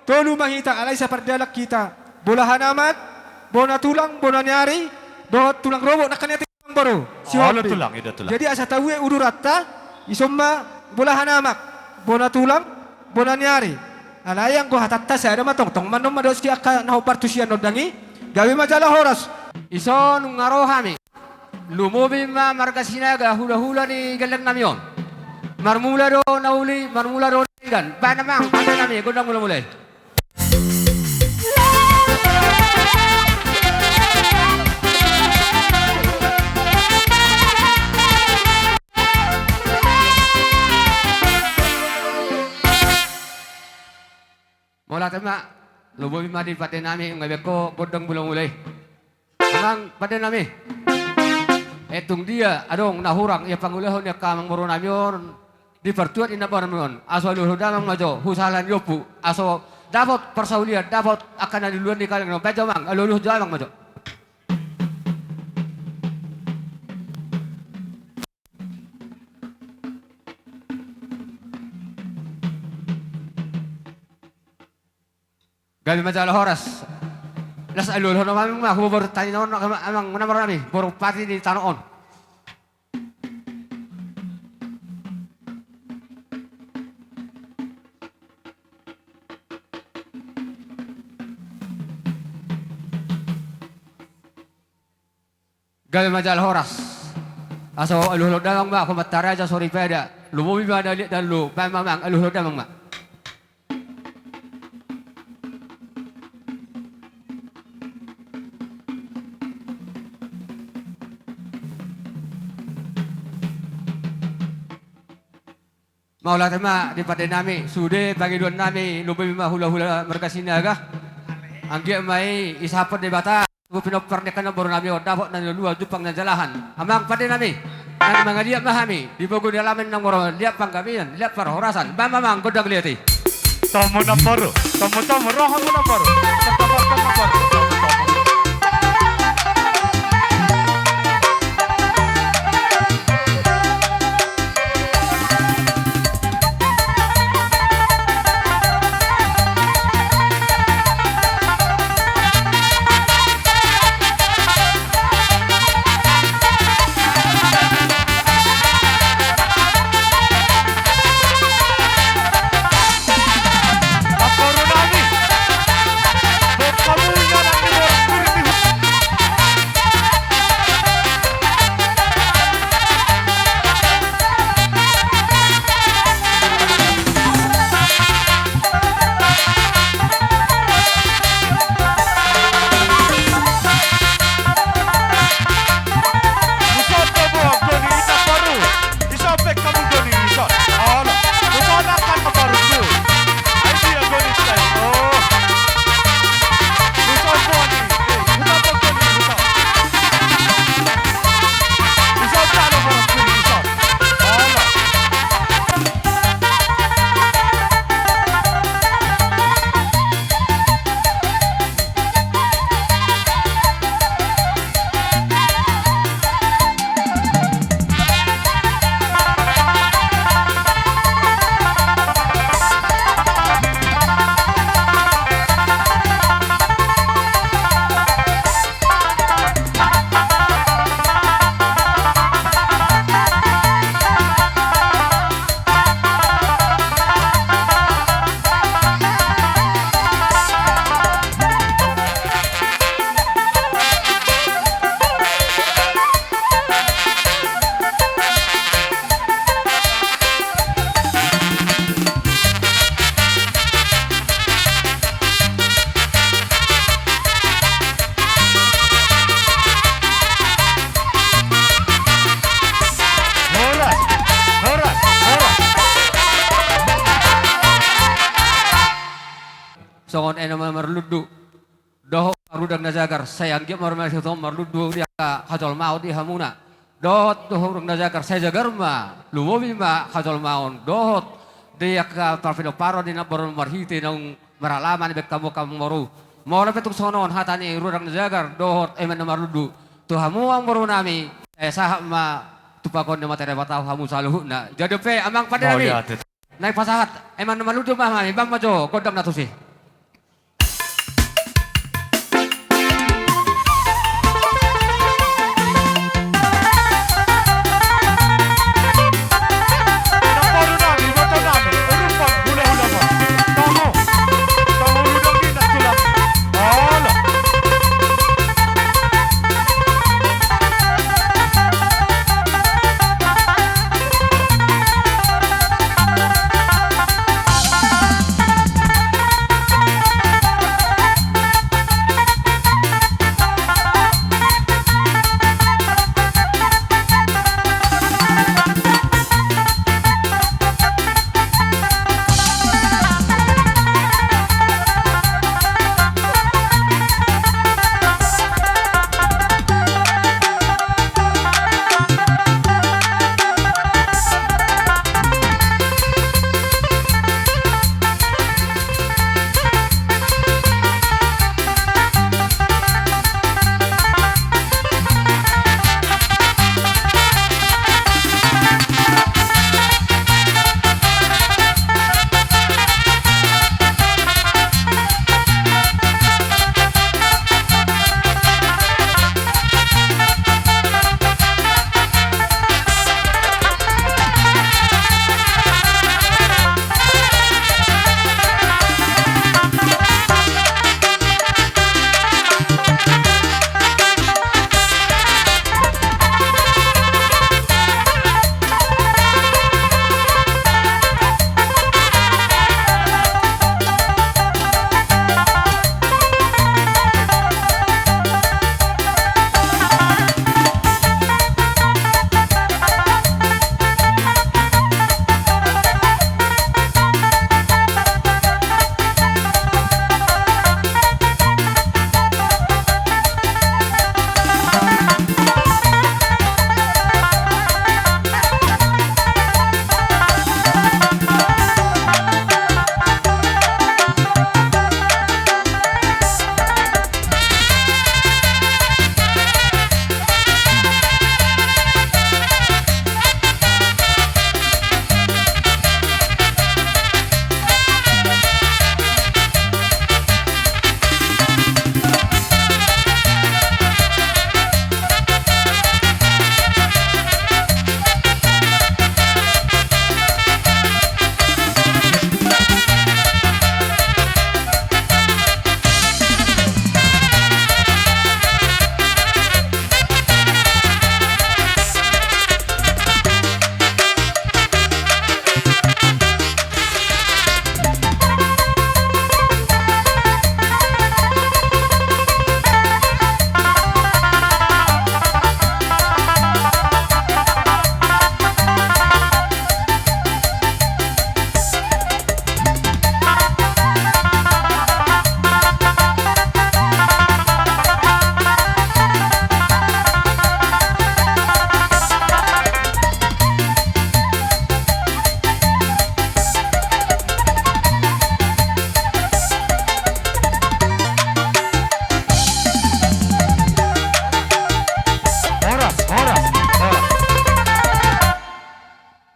tolu ma hita, alai sapardalan hita, bolahan amak, bona tulang, bona ni ari, dohot tulang rorobot, nangkin i ate, amangboru. Olo, Sihombing. Tulang, ida tulang. Jadi asa taue uduranta, ison ma bolahan amak, bona tulang, bona ni ari. Alai anggo hatanta sada ma, tongtong ma annon ma doski angka na hombar tu sian ondang i. Gabe ma jala horas. Ison, nunga ro hami. Lumobi ma marga Sinaga, hulahula ni gellengnami on. Marmula do na uli, marmula do na denggan. Bahen, amang pandenami, gondang mula-mula i. Mauliate ma, lumobi ma di pandenami, nunga dibahen ho gondang mula-mula i. Amang pandenami, eh, tung dia adong na hurang ia pangulahon ni angka amangborunami on, di partuat ni amangborunami on, asa alualuhon damang ma jo hu sahala ni ompu, asa dapot parsaulian, dapot angka na niluluan ni kaleng on, bahen jo, amang, alualuhon jo damang ma jo. Gabe ma jala horas. Laos alualuhon ma amang, huboru tani on, amang, amang na marnami, boru pati ni tano on. Gabe ma jala horas. Asa alualuhon damang ma, ho mantaraja soripada. Lumobi ma na liat na lolo, baen ma amang, aluhon damang ma. Mauliate ma di pande nami, sude pangidoan nami, lumobi ma hulahula marga Sinaga. Anggiat ma i isahaphon Debata. Pinompar ni angka namboru nami on dapot na niluluan, jumpang na nijalahan. Amang pande nami, nang mangaliat ma hami di pogu ni alaman, nang molo liat panggabean, liat parhorasan, baen ma amang gondang liat i. Tomo namboru, tomo, tomo, ro hamu namboru. Tomo, tomo, namboru. Horas, horas, horas. Songon i ma marlundu dohot rudang na jagar, sai anggiat ma marmesot on marlundu di angka hajolmaon di hamuna. Dohot, dohot rudang na jagar, sai jagar ma, lumobi ma hajolmaon dohot di angka parpinomparon ni namboru marhite naung maralaman, baen hamu angka namboru. Molo pe tung songon on hata ni rudang na jagar dohot eme na marlundu tu hamu amang boru nami, eh, sahat ma tu pakuan ni Amanta Debata hamu saluhutna. Jadi pe amang pande nami, naeng pasahat eme na marlundu ma hami, baen ma jo gondang na tusi.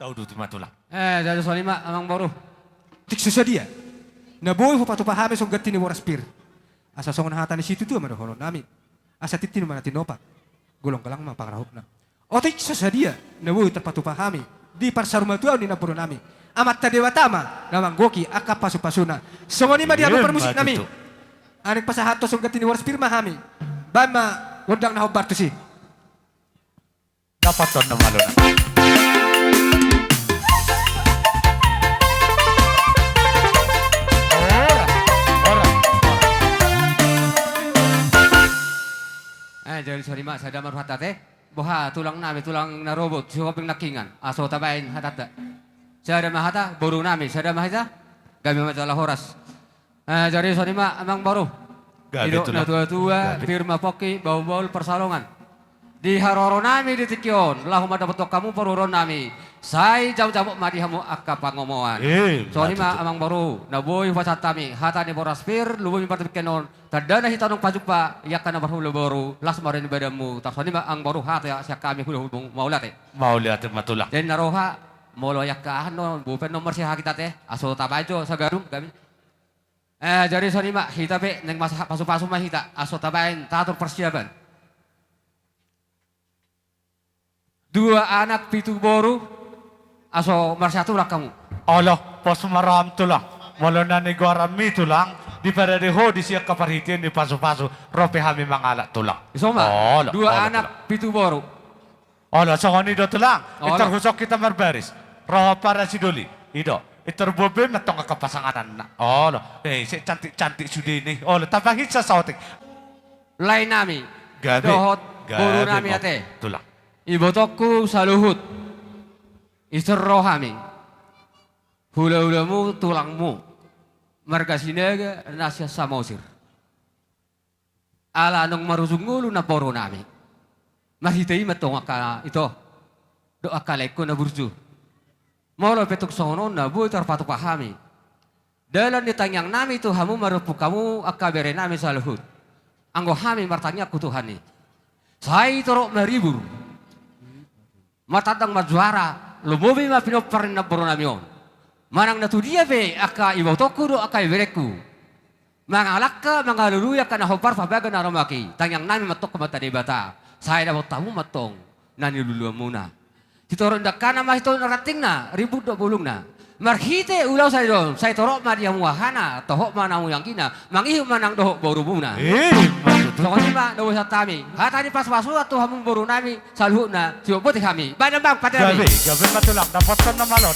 Tauduti ma tulang. Eh, jadi songon i ma amang boru. Otik so sadia na boi hupatupa hami songon ganti ni boras pir. Asa songon hata ni situatua ma dohonon nami. Asa tintin ma na tinopa, golanggolang ma pangarahutna. Otik so sadia na boi tarpatupa hami di parsarumatuaon ni namboru nami. Amanta Debata ma na manggohi angka pasupasuna. Songon i ma di hamu parmusik nami. Aning pasahathon songon ganti ni boras pir ma hami. Baen ma gondang na hombar tusi. Dapothon na malo na. Ora, ora. Eh, jadi songon i ma sada ma rohanta ate. Boha tulang nami, tulang na robot, si hoping nangkingan. Aso tabaen hatanta. Sada ma hata boru nami, sada ma hita. Gabe ma jala horas. Eh, jadi songon i ma amang boru. Gabe tulang. Didok natuatua, pir ma pongki, bahulbahul parsaulongan. Di haroro nami di tingki on laho mandapothon hamu paruhuron nami. Sai jamotjamot ma di hamu angka pangomoan. Songon i ma amang boru na boi hupasahat hami hata ni boras pir, lumobi ma di tingki on. Tanda na hita naung pajumpa i angka na marhula boru, las ma roha ni badanmu. Tarsongon i ma amang boru hata sian hami hulahulamu, mauliate. Mauliate ma tulang. Jadi na roha molo i angka aha on, bope on marsiaha hita ate. Aso tabaen jo sagadung gabe. Eh, jadi songon i ma hita pe naeng masahat pasupasu ma hita, aso tabaen tator parsiapan. Dua anak pitu boru, aso marsiatulang hamu. Olo, pos ma roham tulang. Molo na nigoaranmi tulang, diparade ho disi angka parhitean ni pasupasu, ro pe hami mangalap tulang. Iso ma. Olo, dua anak pitu boru. Olo, songon i do tulang. Olo. Intor husok hita marbaris. Ro para sidoli. I do. Intor buabue ma tong angka pasangananna. Olo. Eh, ise cantik-cantik sude ni. Olo, tamba hinsa saotik. Lae nami. Gabe. Dohot boru nami ate. Tulang. Ibotongku saluhut. Ison ro hami. Hulahulamu tulangmu. Marga Sinaga na sian Samosir. Ala naung marujung ngolu namboru nami. Marhite i ma tong angka ito dohot angka laengku na burju. Molo pe tung songon on na boi tarpatupa hami dalan ni tangiang nami tu hamu, mardompung hamu angka bere nami saluhut. Anggo hami martangiang tu Tuhan i, sai torop ma ribur. Martandang marjuara, lumobi ma pinompar ni namboru nami on. Manang na tudia pe angka ibotongku dohot angka iberengku, mangalangka mangalului angka na hombar pambaga na rumak i, tangiang nami ma tong tu Amanta Debata, sai dapot hamu ma tong na niluluanmuna. Sitoron dangkana ma sitoron rantingna, ribur dohot bulungna. Marhite ulaon sadari on, sai torop ma di hamu hahana, toho ma na hamu anggina, mangihut ma nang dohot borumuna. Eh, ima tutu. Songon i ma na hupasahat hami hata ni pasupasu tu hamu boru nami saluhutna, siboan botima hami. Baen ma amang pande nami. Gabe, gabe ma tulang, dapothon na malo.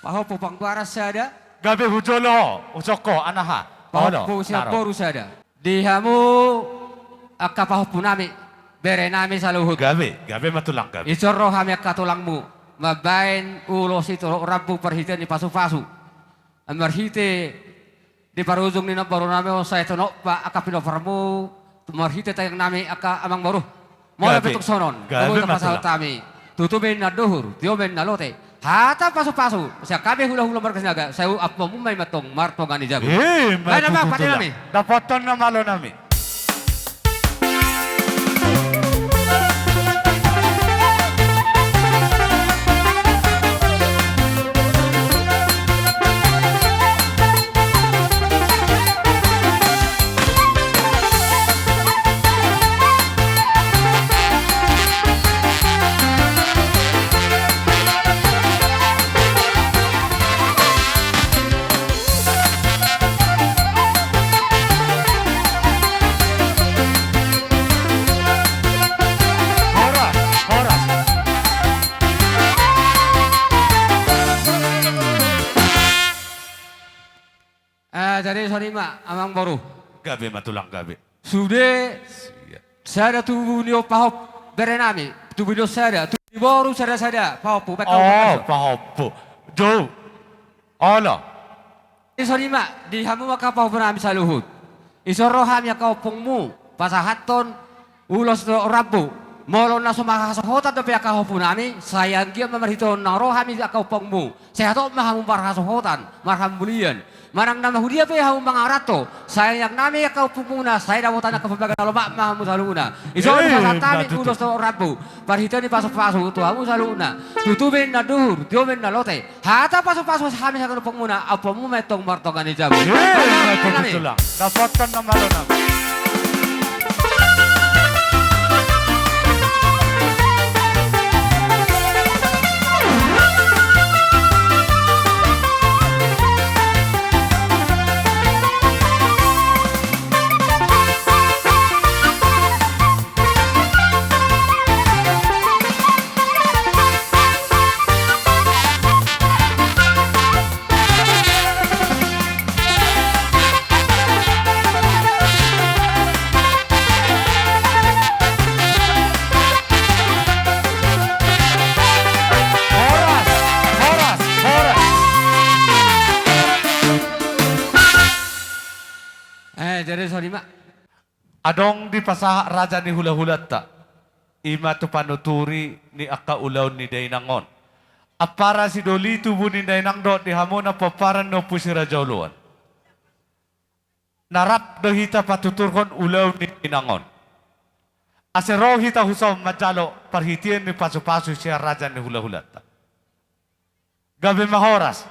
Pahompu panggoaran sada. Gabe hujolo, husongko, anaha. Pahompu sian boru sada. Di hamu angka pahompu nami, bere nami saluhut. Gabe, gabe ma tulang, gabe. Ison ro hami angka tulangmu, mambaen ulos i tu rambu parhitean ni pasupasu. Marhite di parujung ni namboru nami on sai tonop ma angka pinomparmu, marhite tangiang nami angka amang boru. Molo pe tung songon on, gabe ma tulang. Tutu ma inna dohur, tio ma inna lote. Hata pasupasu sian hami hulahula marga Sinaga, sai ampuonmu ma i ma tong martonga ni jabu. Eh, ima tutu tulang. Dapothon na malo nami. Jadi songon i ma, amangboru. Gabe ma tulang, gabe. Sude sada tubu ni on pahompu berenami, tubu ni on sada, tubu ni boru sada-sada pahompu, baen hamu. Oh, pahompu. Jou. Olo. Jadi songon i ma, di hamu angka pahompunami saluhut. Dison ro hami angka ompungmu pasahathon ulos dohot rambu. Molo na so marhasohotan dope angka pahompunami, sai anggiat ma marhitehon na ro hami angka ompungmu, sai hatop ma hamu marhasohotan, marhamulian. Manang na mahudia pe hamu mangaranto, sai inang nami angka ompungmuna, sai dapotan angka pambahenan na lomak ma hamu saluhutna. Dison, eh, pasahat hami ulos dohot rambu, parhitean ni pasupasu tu hamu saluhutna. Tutu ma inna duhur, tio ma inna lote. Hata pasupasu hami saluhutna, ompungmuna, ompungmu ma antong martonga ni jabu. Eh, baen hamu tulang. Dapotan na malo nami. Horas, horas, horas. Eh, jadi songon i ma. Adong dipasahat raja ni hulahulanta, i ma tu panuturi ni angka ulaon ni dainang on. Ampara sidoli tubu ni dainang dohot di hamu na pomparan ni Ompu si Raja Oloan. Na rap do hita patuturhon ulaon ni dainang on. Ase ro hita tu son manjalo parhitean ni pasupasu sian raja ni hulahulanta. Gabe ma horas.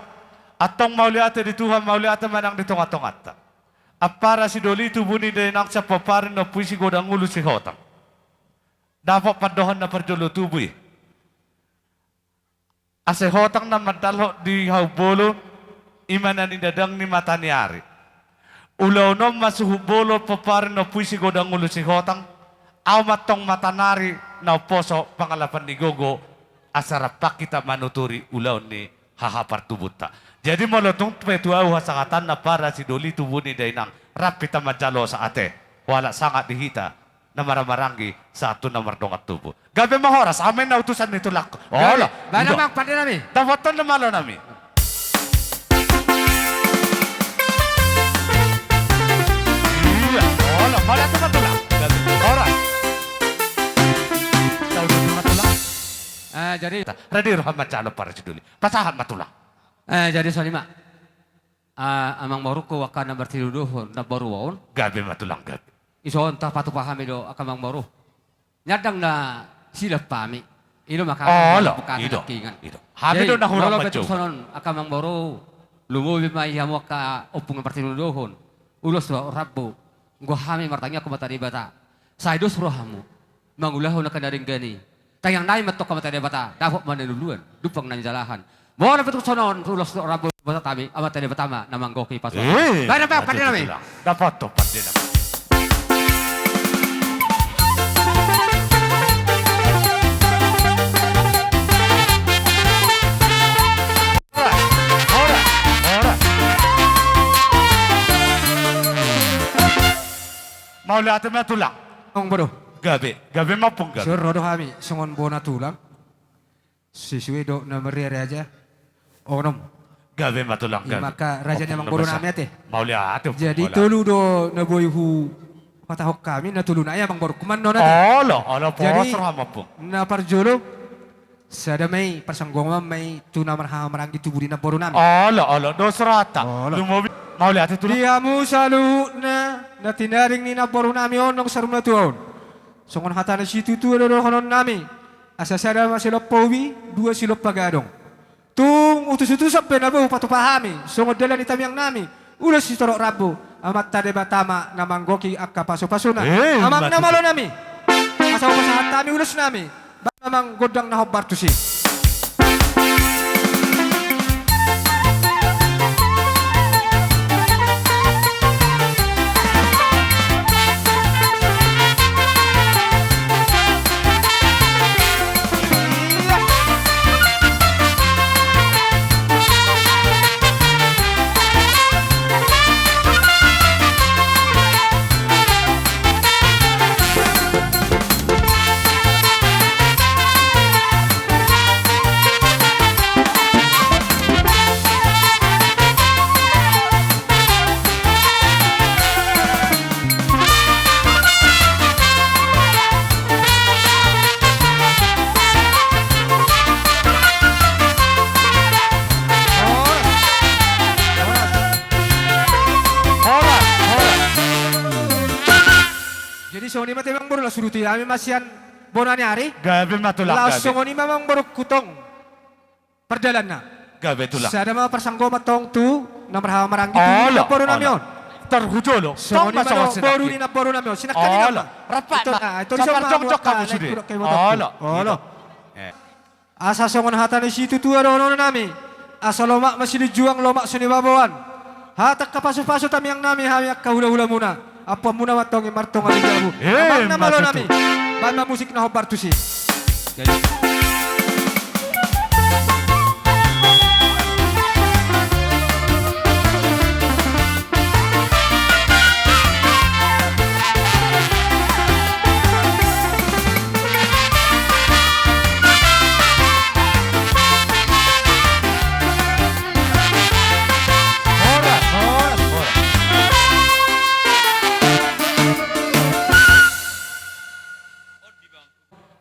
Antong mauliate di Tuhan, mauliate ma nang di tongatonganta. Ampara sidoli tubu ni dainang sian pomparan ni Ompu i si Godang Ulu Sihotang. Dapot pandohan na parjolo tubu i. Ase hotang na mandalhon di hau bolon, i ma na ninadang ni mata ni ari. Ulaon on ma suhut bolon pomparan ni Ompu i si Godang Ulu Sihotang, ahu ma antong mata ni ari na umposo pangalapan ni gogo, asa rap hita manuturi ulaon ni haha partubunta. Jadi molo tung pe tu ahu hasahatan na ampara sidoli tubu ni dainang, rap hita manjalo sahat ate, hualap sangap di hita na marhahamaranggi sahat tu na mardongan tubu. Gabe ma horas, amen na utusan ni tulangku. Gabe. Olo, baen amang pande nami. Dapotan na malo nami. Iya, olo, mauliate ma tulang. Gabe, horas. Tahu di tengah tulang. Eh, jadi. Rade roha manjalo ampara sidoli. Pasahat ma tulang. Eh, jadi songon i ma. Ah, amangborungku, angka na martinodohon namboru on. Gabe ma tulang, gabe. Dison tapatupa hami do angka amangboru. Ndang na silap hami. I do maka. Olo, i do. I do. Hami do na hurang mancoba. Jadi molo pe tung songon angka amangboru, lumobi ma i hamu angka ompung na martinodohon ulos dohot rambu. Anggo hami martangiang tu Amanta Debata, sai dos rohamu mangulahon angka na denggan i. Tangiang nami ma antong tu Amanta Debata, dapot ma na niluluan, dumpang na nijalahan. Molo pe tung songon ulos dohot rambu, bosa hami, Amanta Debata ma na manggohi pasupasu. Eh, baen amang pande nami. Dapotan pande nami. Horas, horas, horas. Mauliate ma tulang. Amangboru. Gabe, gabe ma ompung, gabe. Dison ro do hami songon bona tulang. Sesuai dohot na marria raja. Onom. Gabe ma tulang, gabe. I ma angka raja ni amangboru nami ate. Mauliate, ompung. Jadi tolu do na boi huhatahon hami, na toluna i amangboru. Kuman non ate. Olo, olo, pos roham, ompung. Jadi na parjolo, sada ma i, parsanggoman ma i tu na marhahamaranggi tubu ni namboru nami. Olo, olo, dos rohanta. Olo. Lumobi, mauliate tulang. Di hamu saluhutna na tinaring ni namboru nami on, nang saur matua on. Songon hata ni situatua do dohonon nami. Asa sada ma silompa ubi, dua silompa gadong. Tung utusutusan pe na boi hupatupa hami, songon dalan ni tangiang nami, ulos sitorop rambu, Amanta Debata ma na manggohi angka pasupasuna. Eh, amang na malo nami. Asa hupasahat hami ulos nami, baen amang gondang na hombar tusi. Songon i ma te amang boru, laos uduti hami ma sian bona ni ari. Gabe ma tulang, gabe. Laos songon i ma amang boru, hutong pardalanna. Gabe tulang. Sada ma parsanggoman tong tu na marhaha maranggi tu namboru nami on. Tar hujolo. Songon i ma boru ni namboru nami on. Sinangkaningan ma. Olo. Rap ma. Ito, ah, ito di son ma. Sabar jongjong hamu sude. Olo. Olo. Eh. Asa songon hata ni situatua dohonon nami, asa lomak ma silinjuang, lomak sibaboan. Hata angka pasupasu tamiang nami, hami angka hulahulamuna. Ampuanmuna ma tong i martonga di jabu. Eh, amang na malo nami. Baen ma musik na hombar tusi.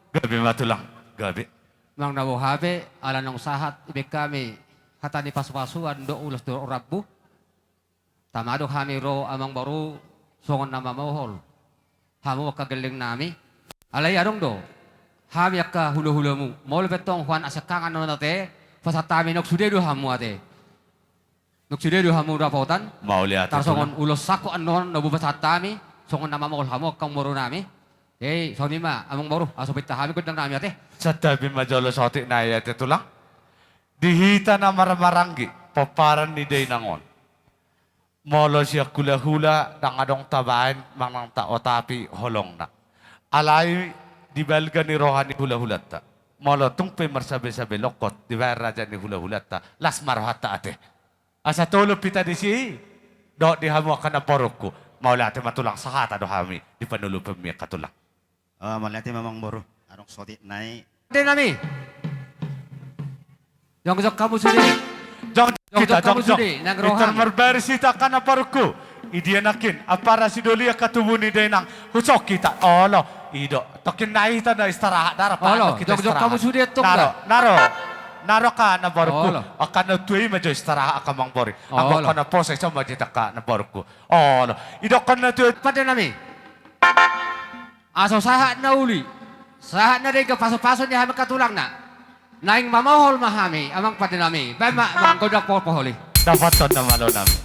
Gabe ma tulang, gabe. Manang na boha pe, ala naung sahat dibaen hami hata ni pasupasuan dohot ulos dohot rambu. Tama do hami ro amang boru songon na mamohol hamu angka gelleng nami. Alai adong do hami angka hulahulamu. Molo pe tong huan asengkangan on ate, pasahat hami nunga sude do hamu ate. Nunga sude do hamu dapotan. Mauliate tulang. Tarsongon ulos sangkot annon na boi pasahat hami songon na mamohol hamu angka boru nami. Jadi songon i ma amang boru, asa pinta hami gondang nami ate. Santabi ma jolo saotik nai ate tulang. Di hita na marhaha maranggi pomparan ni dainang on. Molo sian hulahula ndang adong tabaen manang taotapi holongna. Alai di balga ni roha ni hulahulanta, molo tung pe marsabesabe longkot dibaen raja ni hulahulanta, las ma rohanta ate. Asa tolop hita disi dohot di hamu angka namborungku. Mauliate ma tulang, sahata do hami di panuluponmi angka tulang. Ah, mauliate ma amang boru. Adong saotik nai. Pande nami. Jongjong hamu sude. Jongjong hita, jongjong. Pintor marbaris hita angka namborungku. Idia nangkin ampara sidoli angka tubu ni dainang. Husok hita. Olo. I do. Tongkin nai hita na istirahat da. Olo. Jongjong hamu sude tong. Naro, naro. Naro angka namborungku. Olo. Angka na tua i ma jo istirahat angka amang boru. Olo. Angka na poso i ma jo hita angka namborungku. Olo. Idokkon na tua i. Pande nami. Asa sahat na uli, sahat na denggan pasupasu ni hami angka tulangna. Naeng mamohol ma hami amang pande nami. Baen ma amang gondang pohol pohol i. Dapothon na malo nami.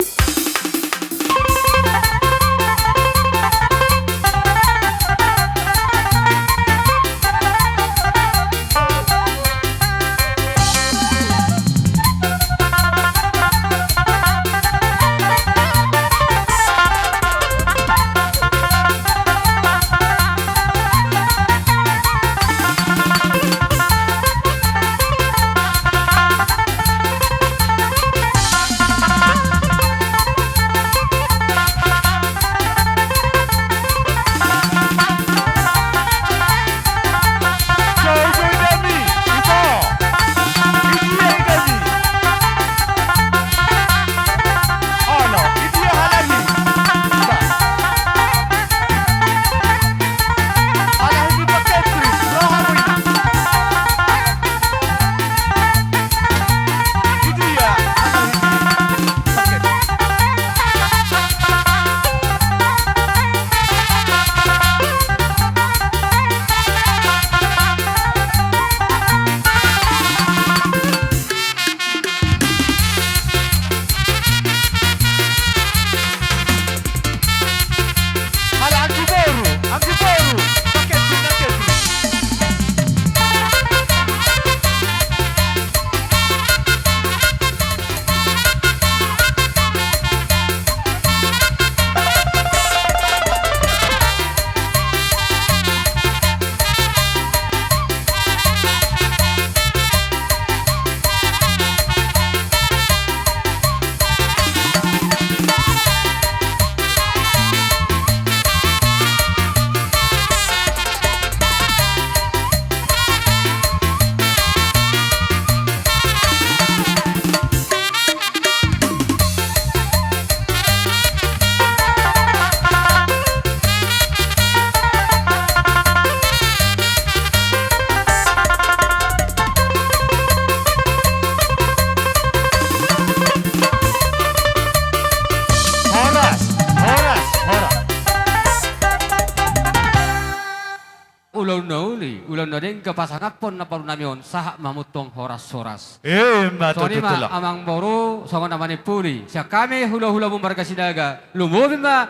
na denggan pasangaphon namboru nami on sahat mamuntong horas-horas. Ima tutu, Tulang. Songon i ma amang boru, songon na manimpuli sian hami hula-hulamu marga Sinaga, lumobi ma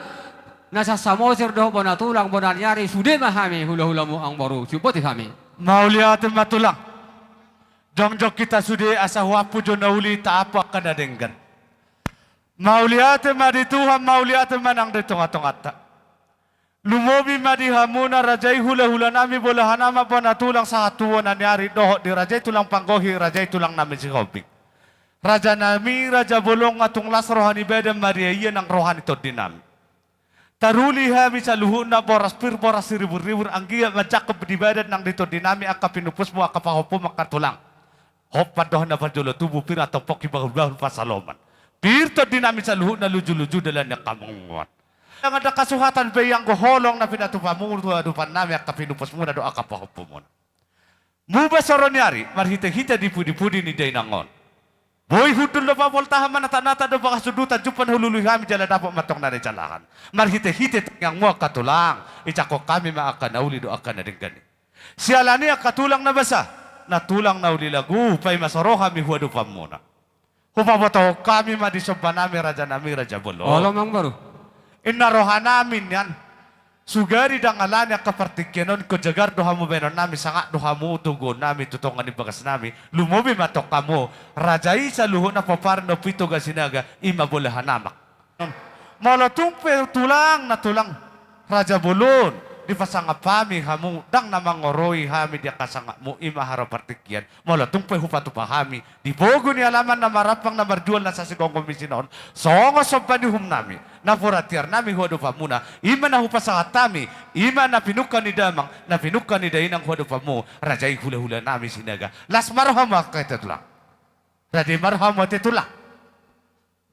na sian Samosir dohot bona tulang, bona ni ari, sude ma hami hula-hulamu amang boru, siumpoti hami. Mauliate ma Tulang. Jongjong hita sude asa huampu jo na uli, taampu angka na denggan. Mauliate ma di Tuhan, mauliate ma nang di tonga-tonganta. Lumobi ma di hamuna raja i hula-hula nami, bolahan amak, bona tulang, sahat tu bona ni ari, dohot di raja i tulang panggohi, raja i tulang nami Sihombing. Raja nami raja bolon, nga tung las roha ni badan, marria-ia nang roha ni tondi nami. Taruli hami saluhutna boras pir, boras siribur-ribur, anggiat manjangkon di badan nang di tondi nami angka pinupusmu, angka pahompu, angka tulang. Hot pandohan na parjolo tubu, pir antong pongki bahul-bahul pansalongan. Pir tondi nami saluhutna luju-luju dalan ni angka manguat. Ndang adong hasuhatan be i anggo holong na pinatupamu tu adopan nami angka pinupusmuna dohot angka pahompumuna. Muba soro ni ari, marhite-hite di pudi-pudi ni dainang on. Boi hundul do, papoltahan ma nata-nata do, bagas sundutan jumpang hulului hami jala dapot mantong na nijalahan. Marhite-hite tangiangmu angka tulang, ijangkon hami ma angka na uli dohot angka na denggan i. Siala ni i angka tulang na basa, na tulang na uli lagu, paima so ro hami hu adopanmuna. Hupabotohon hami ma di somba nami raja nami raja bolon. Olo, amang boru. Inna roha nami nian. Sugari ndang alani angka partingkian on, ingkon jagar do hamu bahenon nami, sangap do hamu toguon nami tu tonga ni bagas nami. Lumobi ma antong hamu raja i saluhutna pomparan ni ompu i Toga Sinaga, ima bolahan amak. Molo tung pe tulang na tulang raja bolon, dipasangap hami hamu, ndang na mangoroi hami di angka sangapmu, ima haroro partingkian. Molo tung pe hupatupa hami di pogu ni alaman na marampang na marjual na sasigomgom i sian on, songon somba ni uhum nami, napuran tiar nami hu adopanmuna, ima na hupasahat hami, ima na pinungka ni damang, na pinungka ni dainang hu adopanmu, raja i hula-hula nami Sinaga. Las ma rohamu ate tulang. Rade ma rohamu ate tulang.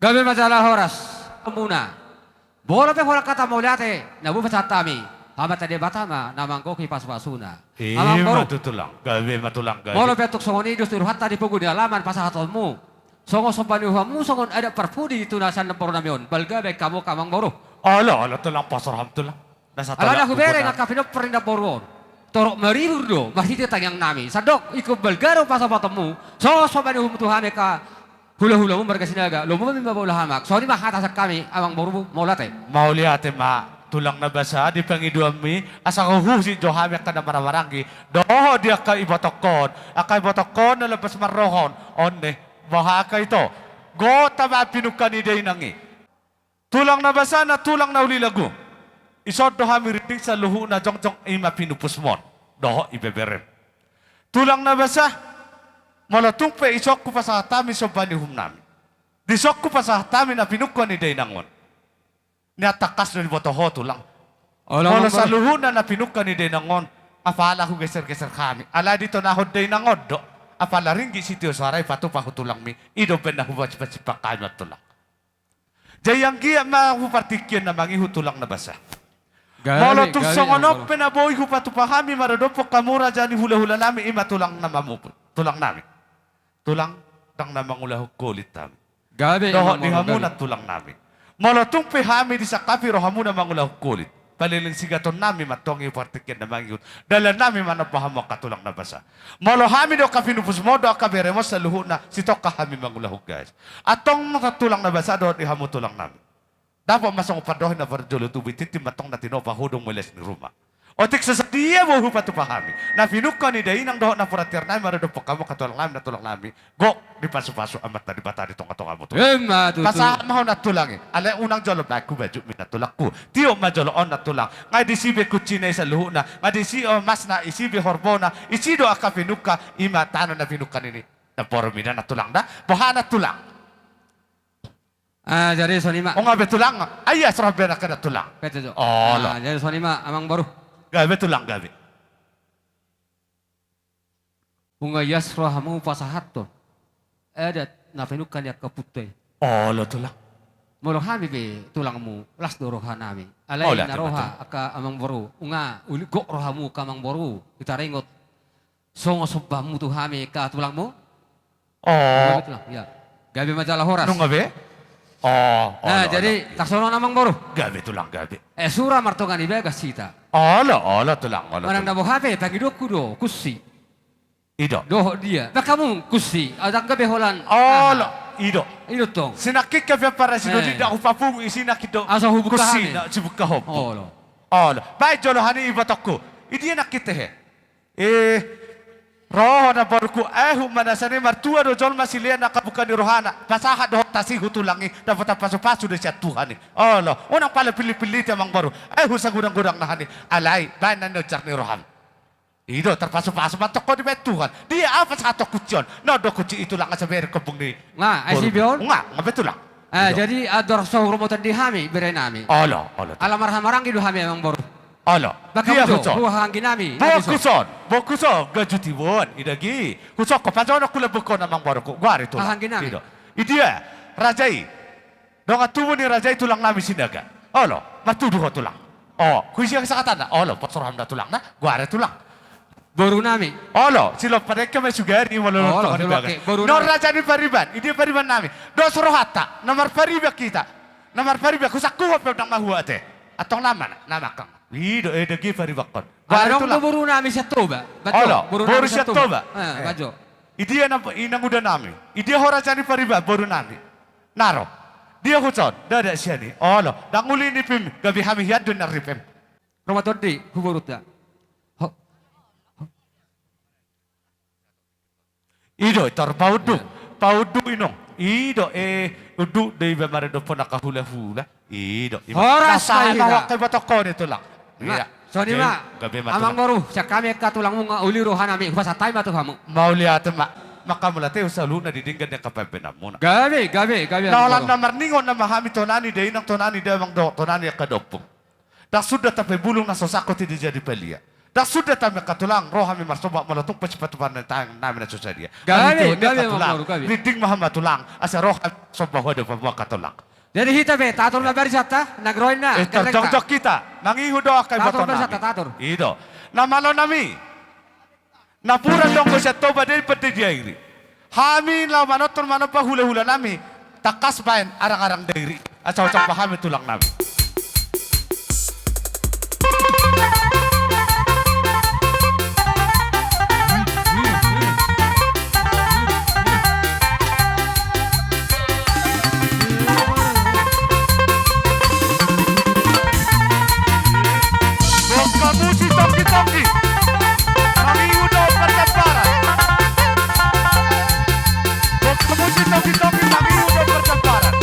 Gabe ma jala horas hamuna. Molo pe holan hata mauliate na boi pasahat hami, Amanta Debata ma na manggohi pasu-pasuna. Ima tutu tulang. Gabe ma tulang, gabe. Molo pe tung songon i dos ni rohanta di pogu ni alaman pasahatonmu songon somba ni uhummu, songon adat parpudi tu na sian namboru nami on, balga baen hamu angka amang boru. Olo, olo tulang, pos roham tulang. Alana hubereng angka pinompar ni namboru on, torop maribur do marhite tangiang nami. Sandok ingkon balga do pasahatonmu songon somba ni uhummu tu hami angka hula-hulamu marga Sinaga, lumobi ma bolahan amak. Songon i ma hata sian hami amang boru, mauliate. Mauliate ma tulang na basa di pangidoanmi, asa huhusip jo hami angka na marhahamaranggi dohot di angka ibotongkon, angka ibotongkon na lambas marroha on, on ne, boha angka ito, gok tama pinungka ni dainang i. Tulang na basa, na tulang na uli lagu. Ison do hami rintik saluhutna jongjong, ima pinupusmon dohot ibeberem. Tulang na basa, molo tung pe ison hupasahat hami somba ni uhum nami, dison hupasahat hami na pinungka ni dainang on, nian tangkas do diboto ho tulang. Molo saluhutna na pinungka ni dainang on, apala hugeser-geser hami, alai ditonahon dainang on do, apala ringgit sitio soara i patupa hu tulangmi, i do umbahen na hupasimpang-simpang hami on tulang. Jadi anggiat ma hu partingkian na mangihut tulang na basa. Molo tung songon on pe na boi hupatupa hami maradophon hamu raja ni hula-hula nami, ima tulang na mamuput, tulang nami. Tulang, ndang na mangulahon holit hami. Dohot di hamuna tulang nami. Molo tung pe hami disangkapi rohamuna mangulahon holit, paleleng sigaton nami ma antong i hu partingkian na mangihut. Dalan nami manomba hamu angka tulang na basa. Molo hami do angka pinupusmon dohot angka beremon saluhutna, sitongka hami mangulahon gais. Antong tulang na basa dohot di hamu tulang nami, dapot ma songon pandohan na parjolo tubu, i tintin ma antong na tinopa, hodong ma i las ni ruma. Otik so sadia boi hupatupa hami na pinungka ni dainang dohot napuran tiar nami maradophon hamu angka tulang nami, na tulang nami, gok dipasu-pasu Amanta Debata di tonga-tongamu tulang. Ima tutu. Pasahat ma ho na tulang i. Alai unang jolo baen hubajutmi na tulangku. Tiop ma jolo on na tulang. Nga disi be kuncina i saluhutna, nga disi emasna, isi be horbona, isi do angka pinungka, ima tano na pinungka ni namborumi na tulang da. Boha na tulang? Ah, jadi songon i ma. Unang be tulang. Ai ias roham be nangkin na tulang. Olo. Ah, jadi songon i ma amang boru. Gabe tulang, gabe. Unang ias rohamu pasahathon adat na pinungka ni angka ompunta i. Olo tulang. Molo hami be tulangmu, las do roha nami. Alai na roha angka amang boru, unang uli gok rohamu angka amang boru, hutaringot songon sombamu tu hami angka tulangmu. Oh. Gabe tulang, ya. Gabe ma jala horas. Nunga be? Oh, nah, jadi tarsongon on amang boru. Gabe tulang, gabe. Eh, sura martonga ni bagas hita. Olo, olo, Tulang, olo, Tulang. Manang na boha pe, pangidoanku do, kunsi. I do. Dohot dia. Ba hamu kunsi, ndang gabe holan. Olo, aha. I do. I do tong. Sinangkin pe parasi do, eh, di ndang hupapungu i sinangkin do. Asa hubuka hami. Kunsi na sibuka hompu. Olo. Olo. Baen jolo hami ibotongku. I dia nangkin tehe. Eh, ro ho amangboruku, eh, humanasa ni martua do jolma silean angka buka ni rohana. Pasahat do ho tasi hu Tulang i, dapot pasupasu do sian Tuhan i. Olo, unang pala pillit-pilliti amangboru. Eh, hu sagodang-godang na hami. Alai, baen na ni ojar ni roham. I do, tarpasupasu ma antong ho dibaen Tuhan. Dia aha pasahaton kunsi on? Na on do kunsi i Tulang asa bere ombung ni. Nga, ai si boru. Nga, nga be Tulang. Eh, i do. Jadi, andor so huromotan di hami, bere nami. Olo, olo. Ala marhahamaranggi do hami amangboru. Olo. Ba dia hamu jo, huson. Boha anggi nami, boha nami so. Huson, boha huson, gajuti bon, i dagi. Huson ho pajonok hula bukon amangboruku, goari Tulang. Aha anggi nami. I do. I dia, raja i. Dongan tubu ni raja i Tulang nami Sinaga. Olo, martudu ho Tulang. O, huisian sahatanna. Olo, pos roham da Tulang na, goari Tulang. Boru nami. Olo, silompa dengke ma i sugari, molo. Olo, lolot tongon i bagas. Boru nami. Non raja ni pariban, i dia pariban nami. Dos rohanta, na marpariban hita. Na marpariban, husangkuhon pe ndang mahua ate. Antong nama na, nama kang. I do, eh, dagi paribankon. Ala dong do boru nami sian Toba. Bajo, olo, boru nami sian Toba. Boru sian Toba. Eh, eh. Bajo. I dia na, inanguda nami. I dia ho raja ni pariban, boru nami. Na ro. Dia huson, ndada sian i. Olo, ndang uli nipim, gabe hami hian do na ripim. Ro ma tondi, hu borunta. Ho. I do, tor paunduk. Iya. Paunduk inong. I do, eh, unduk do iba maredophon angka hula-hula. I do, ima. Horas. Nasa ma hira. Angka ibotongkon i Tulang. Iya. Songon i ma. Gabe ma Tulang. Amangboru, sian hami angka tulangmu nga uli roha nami, hupasahat hami ma tu hamu. Mauliate ma. Manghamauliate saluhutna di denggan ni angka pambahenanmuna. Gabe, gabe, gabe. Na holan na marningot nama hami tona ni dainang, tona ni damang dohot tona ni angka dompung. Ndang suda tape bulung na so sangkot i di jadi palia. Ndang suda tape angka tulang, ro hami marsomba molo tung pe sipatupaon ni tangan nami na so sadia. Gabe, gabe, Tulang. Rinding ma hamu Tulang, asa ro hami somba hu adopanmu angka tulang. Jadi hita pe, tator ma barisanta, nang ro inna. Eh, jongjong hita, mangihut do angka ibotonnami. Tator barisanta, tator. I do. Na malo nami. Napuran do anggo sian Toba, Dairi, Pande, Dairi. Hami laho manortor manomba hula-hula nami, tangkas baen arang-arang Dairi. Asa husomba hami tulang nami. Bongka musi tongki-tongki. Mangihut do parjamparan. Bongka musi tongki-tongki, mangihut do parjamparan.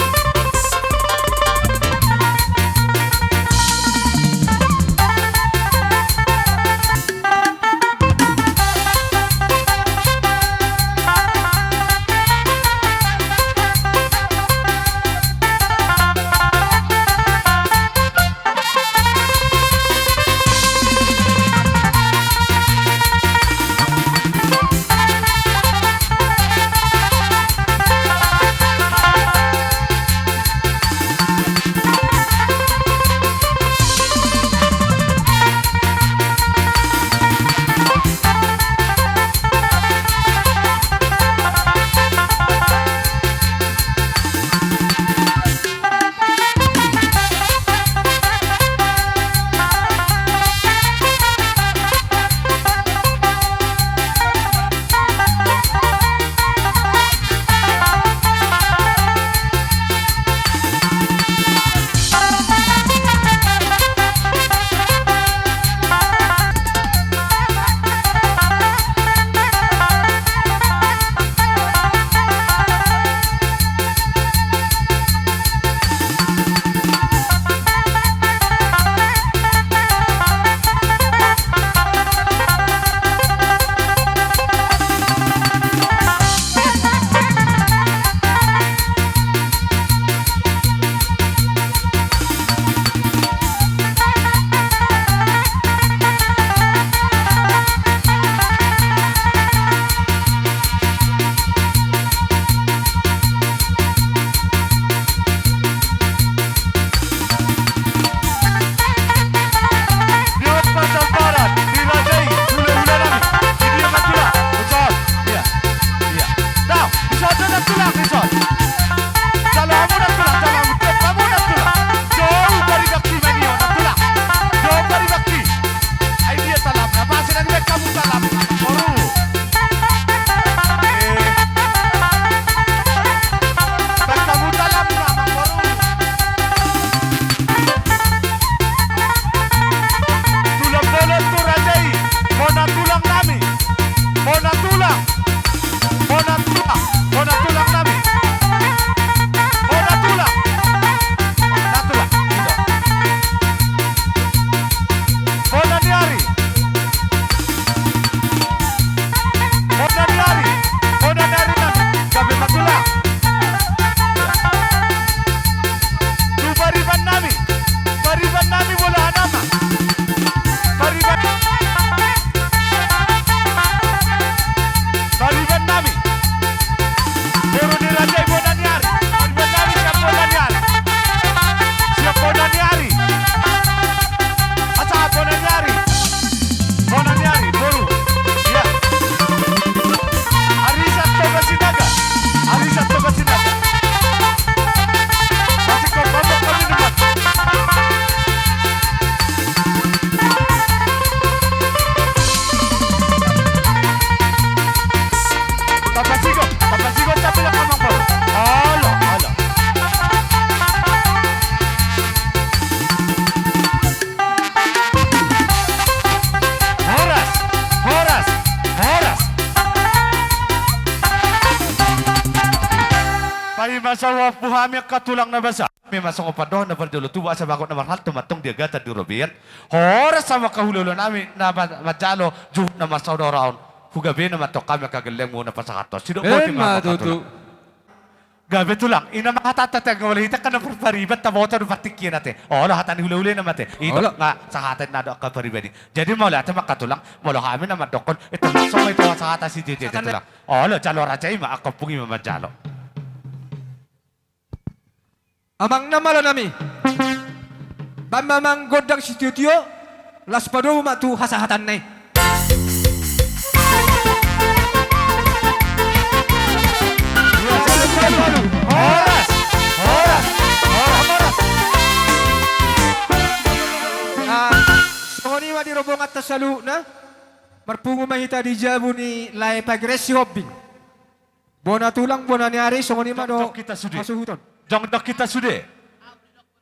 Ima songon i ma hami angka tulang na basa. Ima songon pandohan na parjolo tubu asa bagot na marhalto mantong di agatan di robean. Horas ma angka hulahula nami na ma-, manjalo juhut na marsaudara on. Hugabena mantong hami angka gellengmu na pasahathon. Sidok boti ma angka tulang. Gabe tulang, i na ma hatanta te, anggo molo hita angka na parpariban taboto do partingkian ate. Olo hata ni hulahula nama te. Ito nga sahata na do angka paribadi. Jadi mauliate ma angka tulang, molo hami na mandokkon, eh, termasuk ma ito sahata sitio-tio tulang. Olo, jalo raja i ma, angka ompung i ma manjalo. Amang na malo nami. Baen ma amang gondang sitio-tio, laos padomu ma tu hasahatanna i. Horas, horas, horas, horas. Ah, songon i ma di rombonganta saluhutna. Marpungu ma hita di jabu ni lae Pagereng Sihombing. Bona tulang, bona ni ari, songon i ma do hasuhuton. Jongjong hita sude.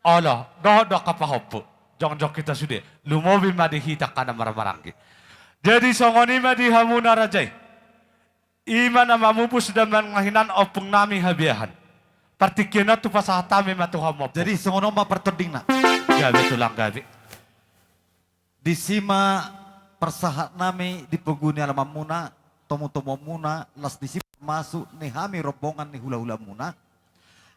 Olo, dohot do angka pahompu. Jongjong hita sude. Lumobi ma di hita angka na marhahamaranggi. Jadi songon i ma di hamuna raja i. I ma na mamupus damang na hinan ompung nami Habiahan. Partingkian on hupasahat hami ma tu hamu ompung. Jadi songon on ma partondingna. Gabe tulang gabe. Disi ma parsahat nami di pogu ni alamanmuna, tomutomuanmuna, laos disi ma masuk ni hami rombongan ni hulahulamuna.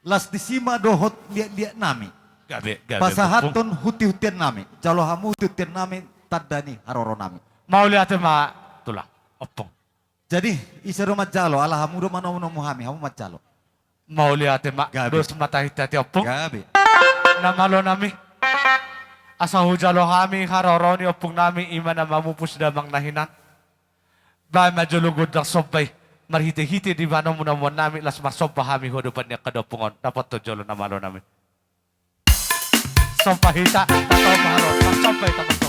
Laos disi ma dohot liatliat nami. Gabe, gabe, pasahathon ompung. Hutihutian nami. Jalo hamu hutihutian nami, tanda ni haroro nami. Mauliate ma tulang, ompung. Jadi, ise do manjalo, ala hamu do manomunomu hami, hamu manjalo. Mauliate ma, gabe. Dos ma tahi hita ompung. Gabe. Na malo nami. Asa hujalo hami haroro ni ompung nami, i ma na mamupus damang na hinan. Baen ma jolo gondang somba i. Marhitehite di panomunomuan nami, laos marsomba hami hu adopan ni angka da ompung on. Dapothon jolo na malo nami. Somba hita, somba hita, somba hita, somba.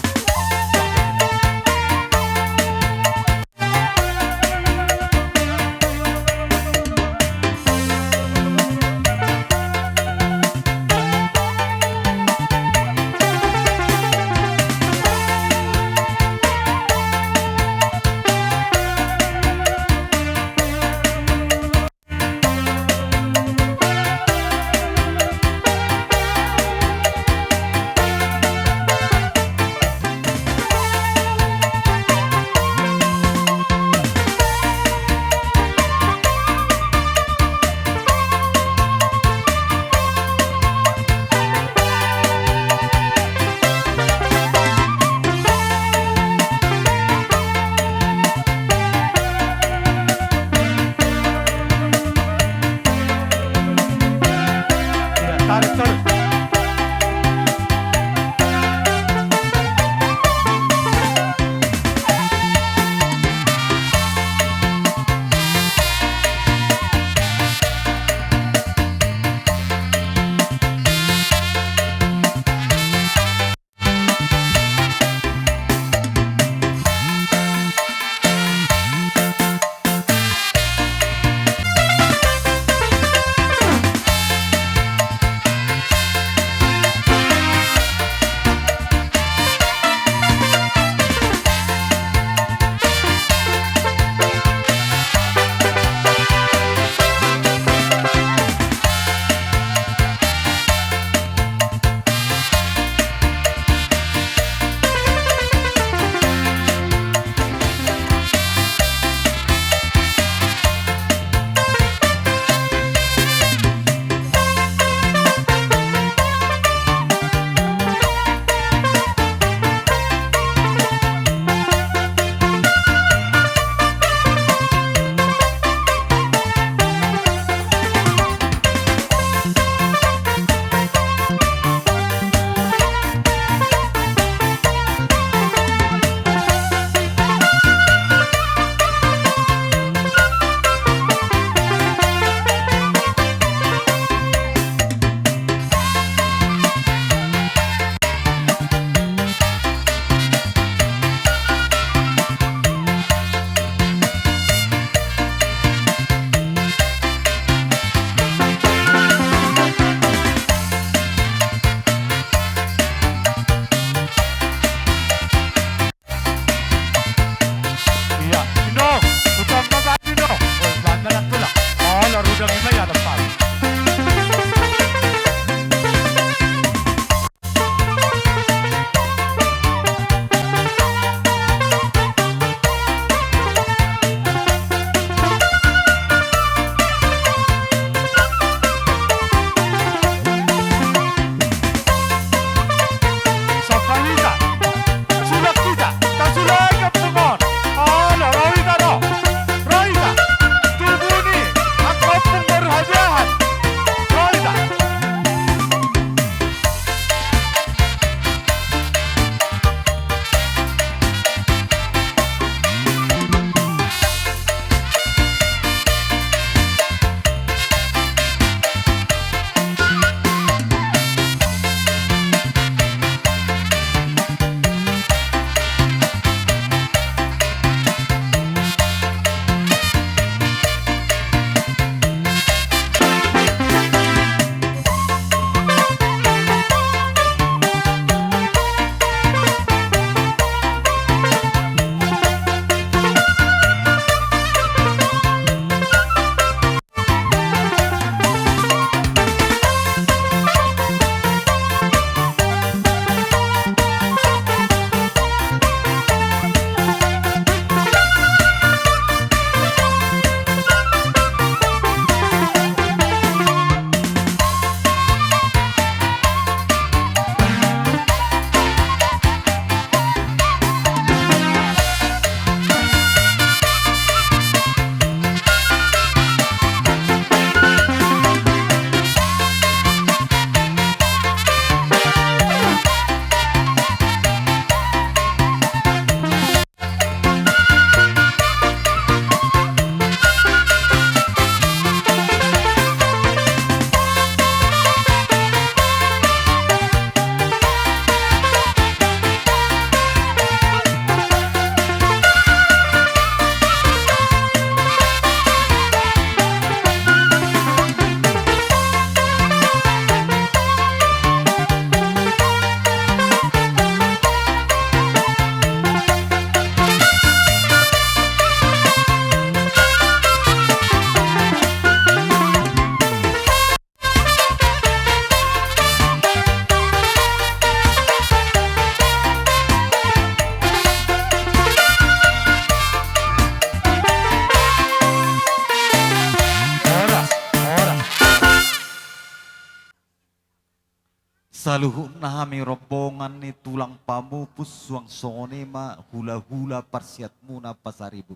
Saluhutna hami rombongan ni tulang pamupus, suang songon i ma hulahula parsiatmuna Pasaribu.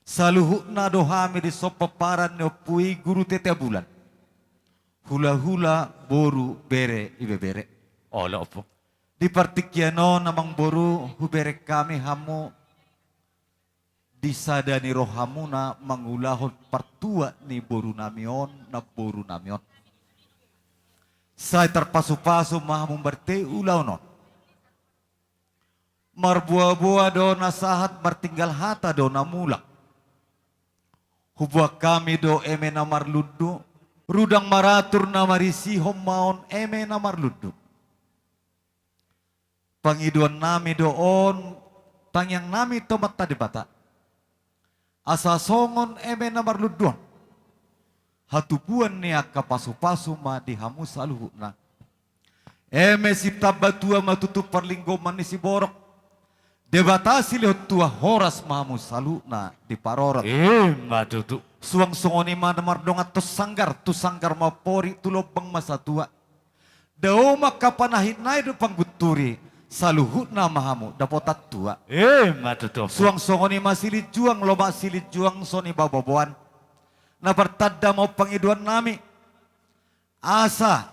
Saluhutna do hami dison pomparan ni ompu i Guru Tete Bulan. Hulahula, boru, bere, ibebere. Olo, Ompu. Di partingkian on, amangboru, hubereng hami hamu di sada ni rohamuna mangulahon partua ni borunami on, namborunami on. Sai tarpasupasu ma hamu marhite ulaon on. Marboaboa do na sahat, martinggal hata do na mulak. Huboan hami do eme na marlundu, rudang maratur na marisihon ma on eme na marlundu. Pangidoannami do on, tangiangnami tu Amanta Debata, asa songon eme na marlundu on, hatubuan ni angka pasupasu ma di hamu saluhutna. Eme sitamba tua ma tutu parlinggoman ni siborok, Debata silehon tua, horas ma hamu saluhutna diparorot. Ima tutu. Suang songon i ma na mardongan tu sanggar, tu sanggar ma pori, tu lombang ma satua. Dao ma angka panahitnahit dohot panggunturi, saluhutna ma hamu dapotan tua. Ima tutu, Ompu. Suang songon i ma silinjuang, lomak silinjuang, songon i ma boaboan. Na martanda ma on pangidoannami, asa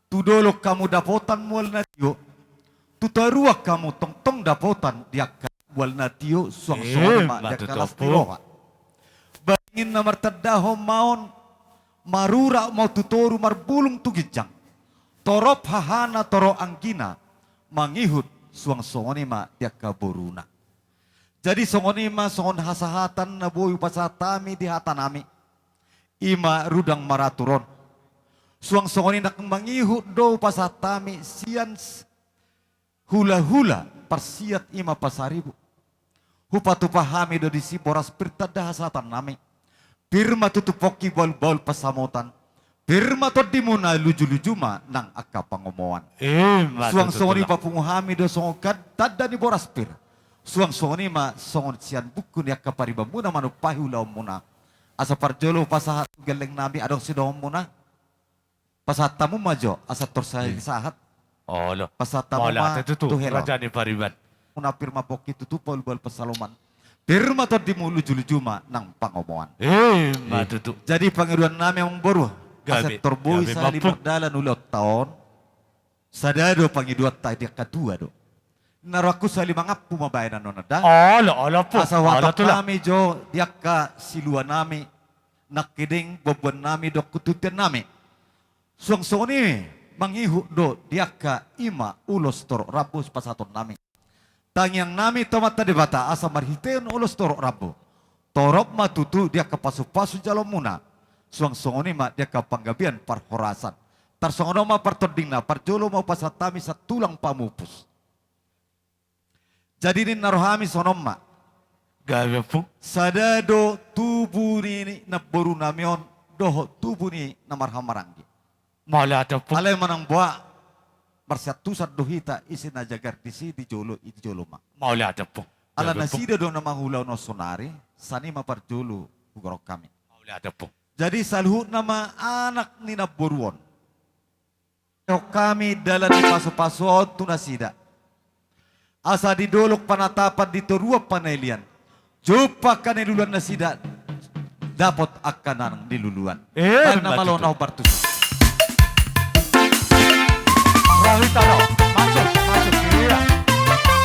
tu dolok hamu dapotan mual na tio, tu toruan hamu tongtong dapotan di angka mual na tio, suang songon i ma di angka las ni roha. Ima tutu, Ompu. Baen na martandahon ma on, marurat ma on tu toru, marbulung tu ginjang, torop hahana, torop anggina, mangihut, suang songon i ma di angka boruna. Jadi songon i ma, songon hasahatan na boi hupasahat hami di hatanami, ima rudang maratur on. Suang songon i nang mangihut do hupasahat hami sian s-, hulahula parsiat, ima Pasaribu. Hupatupa hami do disi boras pir tanda hasahatannami. Pir ma tutu pongki bahulbahul pansamotan. Pir ma tondimuna, lujuluju ma nang angka pangomoan. Ima tutu, Tulang. Suang songon i papungu hami do songon tanda ni boras pir. Suang songon i ma songon sian buku ni angka paribanmuna manumpahi ulaonmuna. Asa parjolo pasahat tu gellengnami, adong sidohononmuna. Pasahat hamu ma jo, asa tor sai sahat. Olo. Pasahat hamu ma tu hela. Mauliate tutu, raja ni pariban. Muna pir ma pongki tutu, bahulbahul pansamotan. Pir ma tondimu, lujuluju ma nang pangomoan. Ima tutu. Jadi pangidoannami, amangboru, asa tor boi sahali mardalan ulaonta on. Sada do pangidoanta di angka tua do. Na rohangku sahali mangampu ma baenon on da. Olo, olo, Ompu. Olo, Tulang. Asa huhatahon hami jo di angka siluanami, nangkining buanbuannami dohot hututiannami. Suang songon i mangihut do di angka ima ulos torop rambu sipasahatonnami. Tangiangnami tu Amanta Debata asa marhitehon ulos torop rambu, torop ma tutu di angka pasupasu jaloonmuna. Suang songon i ma di angka panggabean parhorasan. Tarsongon on ma partondingna, parjolo ma hupasahat hami sian tulang pamupus. Jadi ninna rohami songon on ma. Gabe, Ompu. Sada do tubu ni namborunami on dohot tubu ni na marhahamaranggi. Mauliate, Ompu. Alai manang boha, marsiantusan do hita, ise na jagar disi di jolo, i di jolo ma. Mauliate, Ompu. Ala nasida do na mangulahon on saonari, sian i ma parjolo hugoarhon hami. Mauliate, Ompu. Jadi saluhutna ma anak ni namboru on. Lehon hami dalan ni pasupasu on tu nasida. Asa di dolok panatapan, di toruan panailian, jumpa angka na niluluan nasida, dapot angka na niluluan. Eh, baen na malo na hombar tusi. Rohita, ro. Masuk, masuk. Iya. Masuk.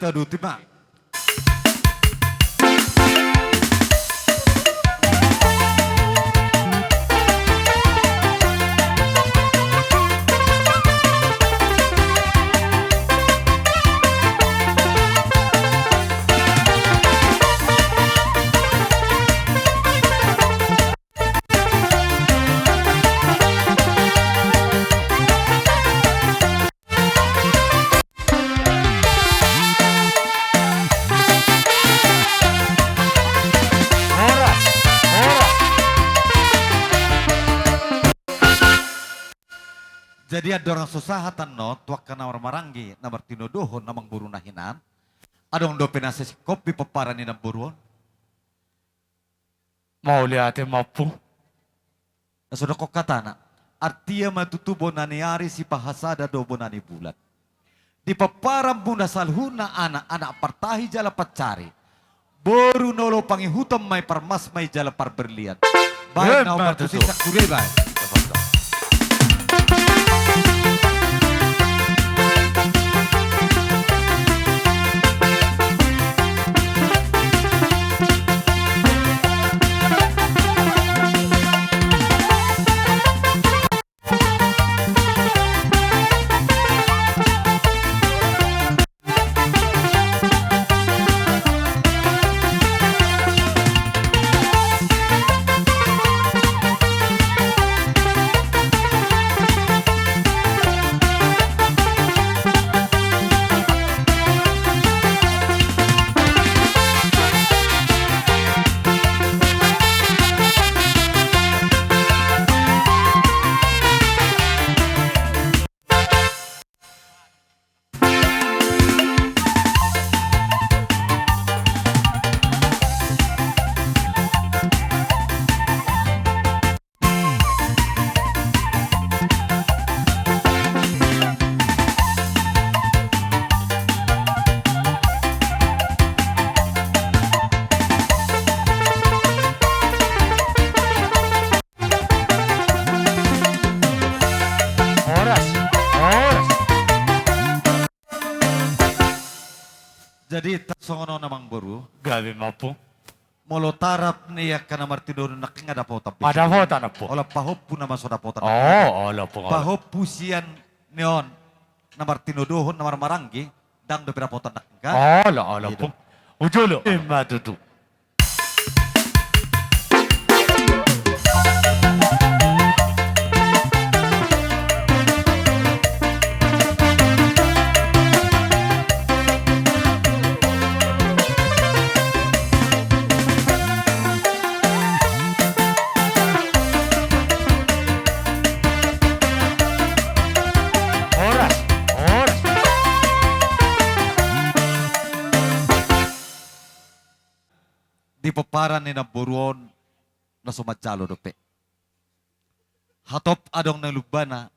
Saduti ma. Horas, horas. Jadi andorang so sahat annon tu angka na marhahamaranggi, na martinodohon, amangboru na hinan, adong dope na sisingkop di pomparan ni namboru on? Mauliate ma, Ompu. Na so didok hatana, artia ma tutu bona ni ari, sipahasada do bona ni bulan. Di pomparanmuna saluhutna anak, anak partahi jala pansari, boru na olo pangihuton ma i, parmas ma i jala parberlian. Baen na, emma tutu, partusi sangkuri baen. Horas, horas. Jadi, tarsongon on, amangboru. Gabe ma, Ompu. Molo tarap ni angka na martinodohon nangkin, nga dapotan be? Nga dapotan, Ompu. Holan pahompu nama so dapotan nangkin. Oh, olo, Ompu, olo. Pahompu sian ni on na martinodohon, na marhahamaranggi, ndang dope dapotan nangkin, kan? Olo, olo, Ompu. Ujolo. Emma tutu. Horas, horas. Di pomparan ni namboru on na so manjalo dope. Hatop adong na lumbana,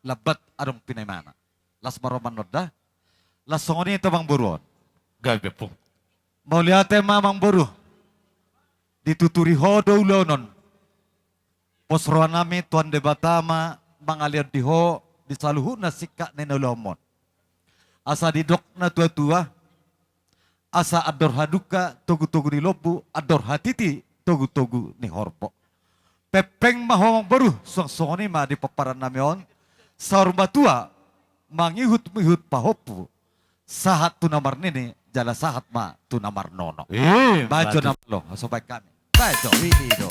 lambat adong pinaimana. Las ma roha ma annon da. Las songon i tu amangboru on. Gabe, Ompu. Mauliate ma, amangboru. Dituturi ho do ulaon on. Pos rohanami Tuhan Debata ma mangalehon di ho di saluhutna singkat ni na ulaonmon. Asa didok natuatua, asa andor hadungka togutogu ni lombu, andor hatiti togutogu ni horbo. Pengpeng ma ho, amangboru, suang songon i ma di pomparan nami on, saur matua mangihutihut pahompu, sahat tu na marnini jala sahat ma tu na marnono. Eh, bajo bajo. Na malo, so baen hami. Bajo, ini do.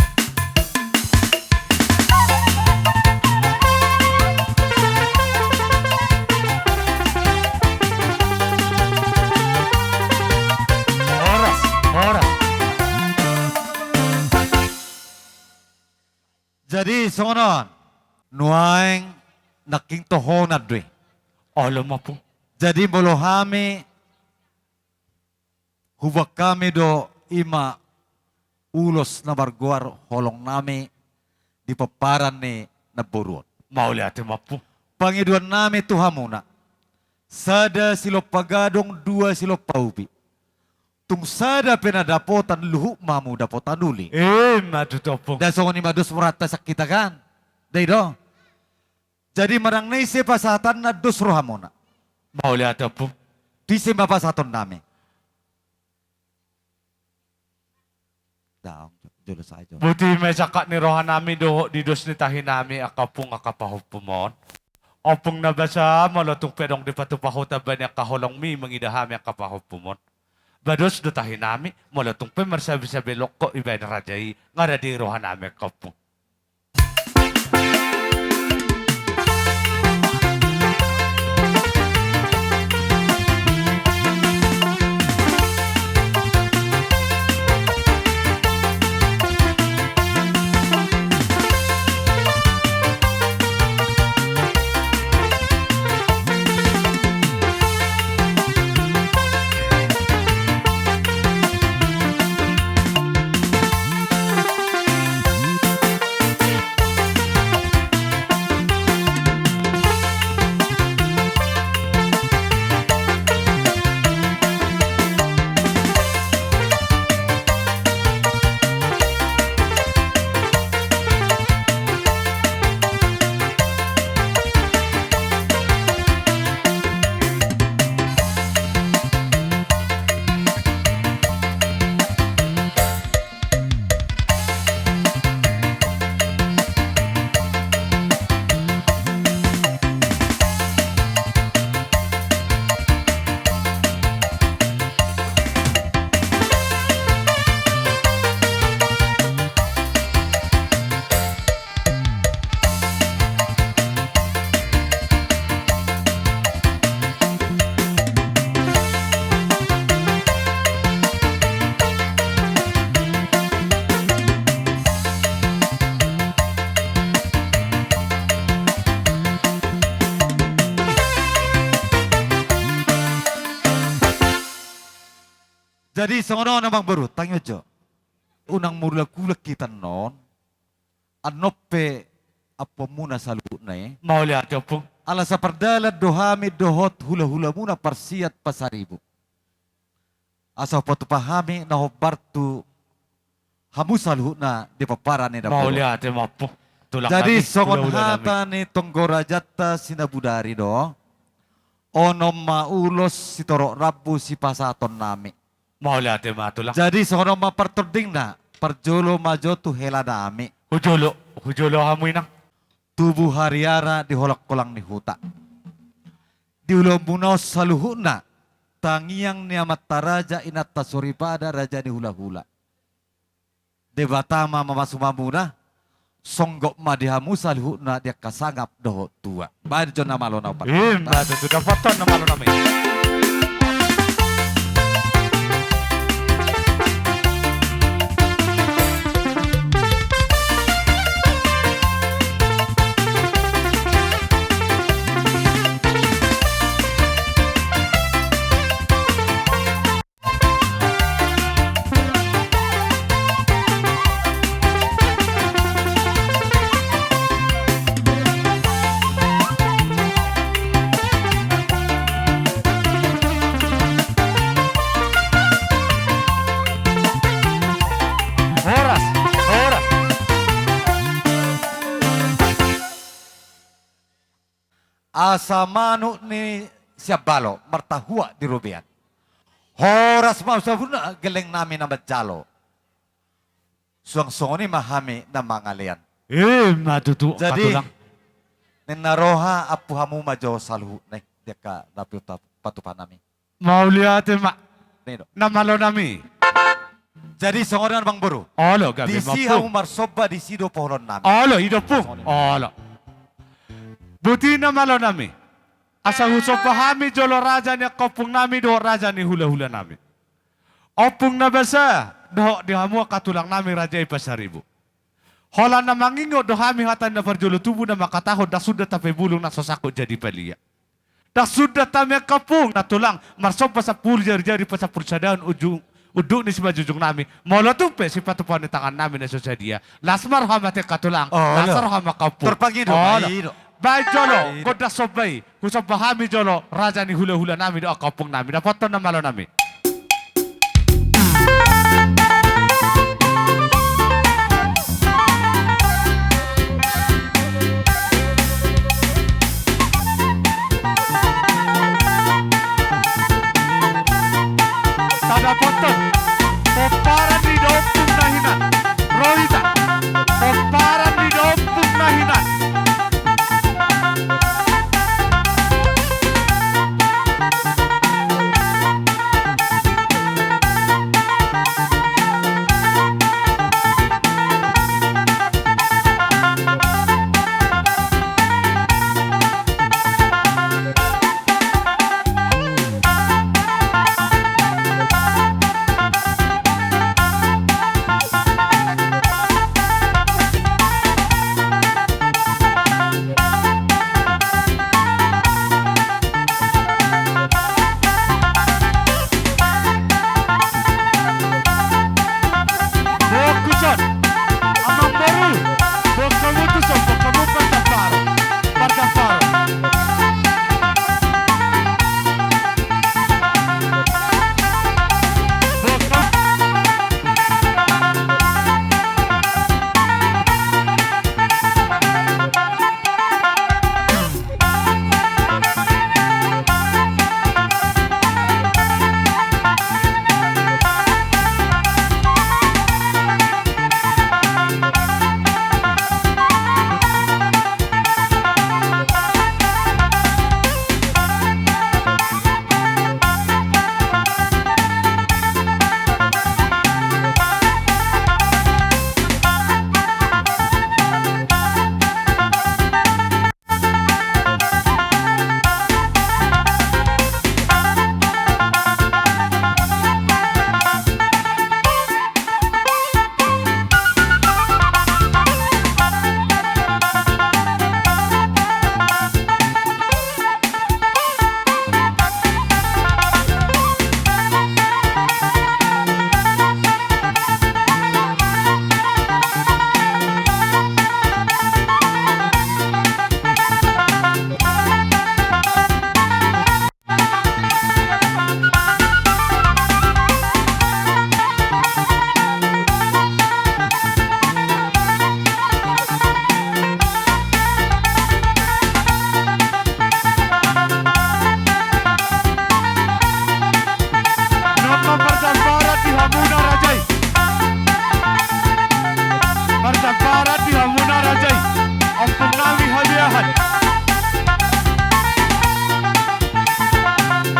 Horas, horas. Jadi songon on, nuaeng nangkin tohonan do i. Olo ma, Ompu. Jadi molo hami, huboan hami do i ma ulos na margoar holong nami di pomparan ni namboru on. Mauliate ma, Ompu. Pangidoan nami tu hamuna, sada silompa gadong, dua silompa ubi. Tung sada pe na dapotan, luhut ma hamu dapotan uli. Emma tutu, Ompu. Ndang songon i ma dos rohanta sian hita, kan? Ndang i do. Jadi manang na ise pasahatanna, dos rohamuna. Mauliate, Ompu. Tu ise ma pasahatonnami? Daong, jolo sae, jolo. Boti ma i sangkap ni rohanami dohot di dos ni tahinami angka ompung angka pahompum on. Ompung na basa, molo tung pe adong dipatupa ho tamba ni angka holongmi mangida hami angka pahompum on, ba dos do tahinami, molo tung pe marsabe-sabe longkot ibaen raja i, nga rade i rohanami angka ompung. Jadi songon on amang boru, tangion jo. Unang mulak-ulak hita annon. Annon pe ampuanmuna saluhutna i. Mauliate ompung. Ala sapardalan do hami dohot hula-hulamuna parsiat Pasaribu. Asa patupa hami na hombar tu hamu saluhutna di pomparan ni na. Mauliate ma ompung. Tulang nami, hula-hula nami. Jadi songon hata ni tonggo rajanta si Nabudari do. Onom ma ulos sitorop rambu sipasahatonnami. Mauliate ma tulang. Jadi songon on ma partordingna, parjolo ma jo tu helanami. Hujolo, hujolo hamu inang. Tubu hariara di holang-holang ni huta. Di ulaonmuna on saluhutna, tangiang ni amanta raja inanta soripada raja ni hula-hula. Debata ma mamasu-mamuna, songgop ma di hamu saluhutna di angka sangap dohot tua. Baen jo na malona opat. Ima tutu, dapothon na malonami. Horas, horas. Asa manuk ni siambalo martahuak di robean. Horas ma saluhutna gelleng nami na manjalo. Suang songon i ma hami na mangalean. Ima tutu, jadi, Katulang. Ninna roha ampu hamu ma jo saluhutna i, di angka na patupa nami. Mauliate ma. Ni do. Na malonami. Jadi songon on amang boru. Olo, gabe ma ompung. Disi hamu marsomba, disi do poholonnami. Olo, i do ompung. Songon i. Olo. Boti na malonami. Asa husomba hami jolo raja ni angka ompungnami dohot raja ni hula-hulanami. Ompung na basa, dohot di hamu angka tulangnami raja i Pasaribu. Holan na mangingot do hami hata ni na parjolo tubu na mangkatahon, ndang sundat hape bulung na so sangkut jadi palia. Ndang sundat hami angka ompung na tulang, marsomba sampulu jari-jari pasampulu sadaon ujung, unduk ni simanjujungnami. Molo tung pe sipatupaon ni tangannami na so sadia. Las ma roham ate angka tulang, las ma roham angka ompung. Olo. Tarpangido ma i do. Baen jolo gondang somba i. Husomba hami jolo raja ni hula-hulanami dohot angka ompungnami. Dapothon na malonami.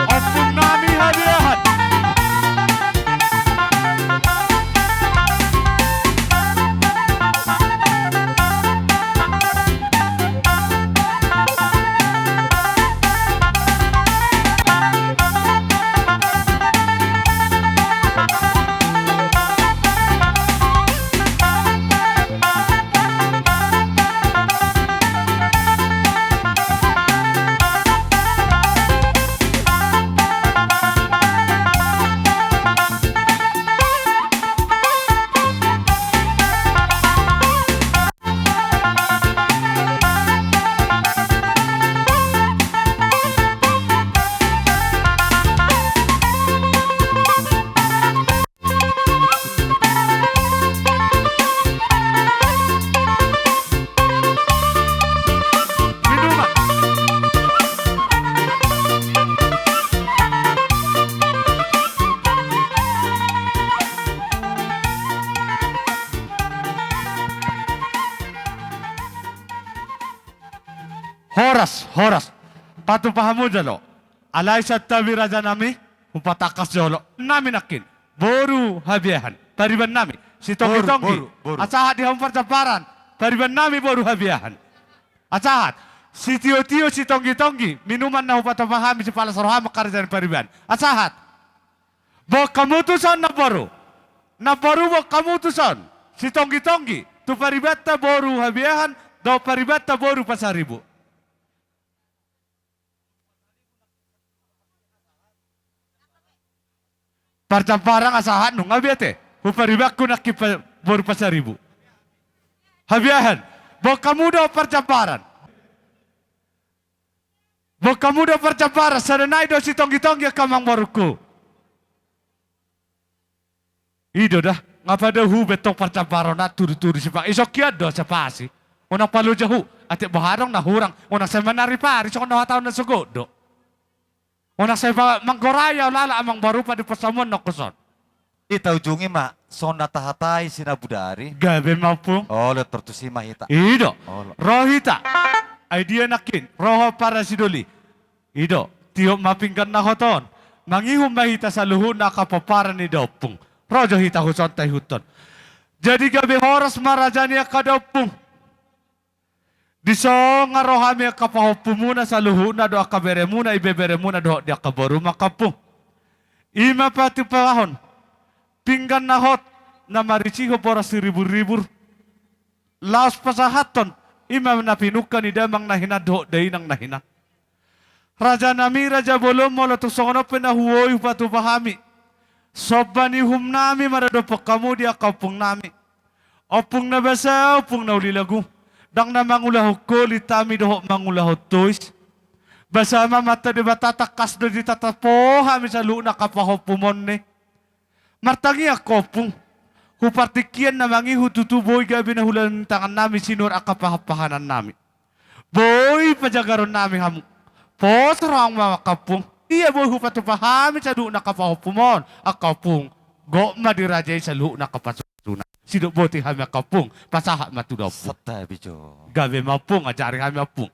Ompung nami Habiahan. Horas, horas. Patupa hamu jolo. Alai santabi raja nami, hupatangkas jolo. Nami nangkin. Boru Habiahan. Pariban nami. Sitonggi-tonggi. Boru, boru, boru. Asahat di hamu parjamparan. Pariban nami boru Habiahan. Asahat. Sitio-tio, sitonggi-tonggi. Minuman na hupatupa hami, sipalas roha ma angka raja ni pariban. Asahat. Boan hamu tuson namboru. Namboru, boan hamu tuson. Sitonggi-tonggi. Tu paribanta boru Habiahan, dohot paribanta boru Pasaribu. Parjamparan asahat nunga be ate. Huparibanku nangkin pa-, boru Pasaribu. Habiahan. Boan hamu do parjamparan. Boan hamu do parjamparan, sada nai do sitonggi-tonggi angka amangborungku. I do da, nga pe do hubaen tong parjamparan na tudu-tudu sipang. Isongkian do sapasi. Unang paloja hu, atik boha adong na hurang. Unang sai manari pari, songon na hataon na sogot do. Unang sai pa-, manggorai ahu lala amangboru padi pasamuan nongkoson. Hita ujungi ma, songon na tahatai sinabudari. Gabe ma ompung. Olo, tor tusi ma hita. I do. Olo. Ro hita. Ai dia nangkin, ro ho para sidoli. I do. Tiop ma pinggan na hot on. Mangihut ma hita saluhutna angka pomparan i da ompung. Ro jo hita husonta ihuthon. Jadi gabe horas ma raja ni angka da ompung. Dison nga ro hami angka pahompumuna saluhutna dohot angka beremuna, ibeberemuna dohot di angka borumuna angka ompung. I ma patupahon pinggan na hot na marisihon boras siribur-ribur. Laos pasahathon i ma na pinungka ni damang na hinan dohot dainang na hinan. Raja nami, raja bolon, molo tung songon on pe na huoi hupatupa hami. Somba ni uhum nami maradophon hamu di angka ompung nami. Ompung na basa, ompung na uli lagu. Ndang na mangulahon holit hami dohot mangulahon tois. Basa ma amanta Debata tangkas do ditatap ho hami saluhutna angka pahompumon i. Martangiang ho ompung. Hu partingkian na mangihut tutu boi gabe na hulehon tangan nami sinuan angka pahan-pahanan nami. Boi pajagaron nami hamu. Pos roham ma angka ompung. Ia boi hupatupa hami saluhutna angka pahompumon. Angka ompung. Gok ma di raja i saluhutna angka pasuna. Sidok boti hami angka ompung. Pasahat ma tu da ompung. Santabi jo. Gabe ma ompung, ajari hami ompung.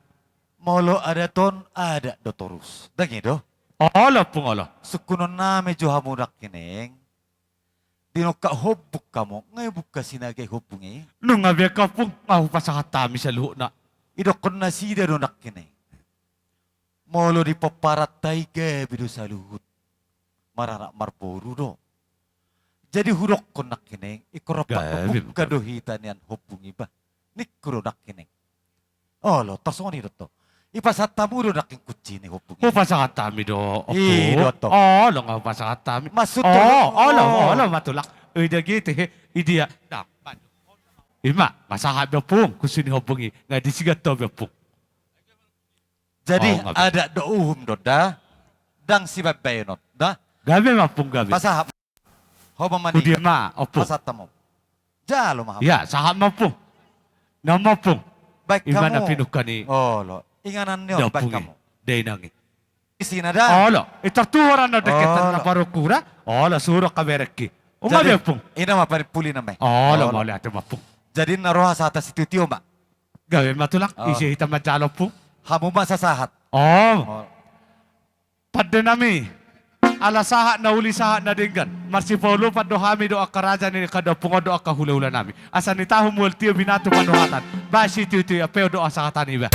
Molo adat on, adat do torus. Ndang i do. Olo ompung, olo. Sungkunon nami jo hamu nangkining. Di nongkak hombung hamu, nga i buka sinaga i hombung i. Nunga be angka ompung, nga hupasahat hami saluhutna. Idokkon nasida do nangkining. Molo di pomparan ta i gabe do saluhut. Maranak marboru do. Jadi hudokkon nangkining, ingkon rap mambuka do hita nian hombung i bah. Ningku do nangkining. Olo, tor songon i do tong. Ipasahat hamu do nangkin kunci ni hombung i. Hupasahat hami do, ompung. I do tong. Olo, nga hupasahat hami. Maksud, olo, olo, olo ma tulang. I dia gite, i dia. Nah, i ma, pasahat be ompung, kunci ni hombung i. Nga disi ganto be ompung. Jadi, adat do uhum do da. Ndang sibaen-baenon da. Gabe ma ompung, gabe. Pasahat. Ho ma mani. Hudia ma ompung. Pasahat hamu. Jalo ma hamu. Ia, sahat ma ompung. Nama ompung. Baen hamu. I ma na pinungka ni. Olo. Inganan ni on baen hamu. Dainang i. Isi na da. Olo. I tartuhor na deketan na parukura. Olo, suro kabereki. Unga be ompung. Ina ma pari puli nama i. Olo, mauliate ma ompung. Jadi na roha sata sitio-tio ma. Gabe ma tulang, oh, ise hita manjalo, Ompung? Hamu ma sasahat. Oh. Oh. Pande nami, ala sahat na uli sahat na denggan, marsipaolopan do hami dohot angka raja ni angka daompung on dohot angka hulahula nami. Asa nitahu mual tio binatu panuhatan, bahen sitiotio i, ampe on do asa hata ni iba.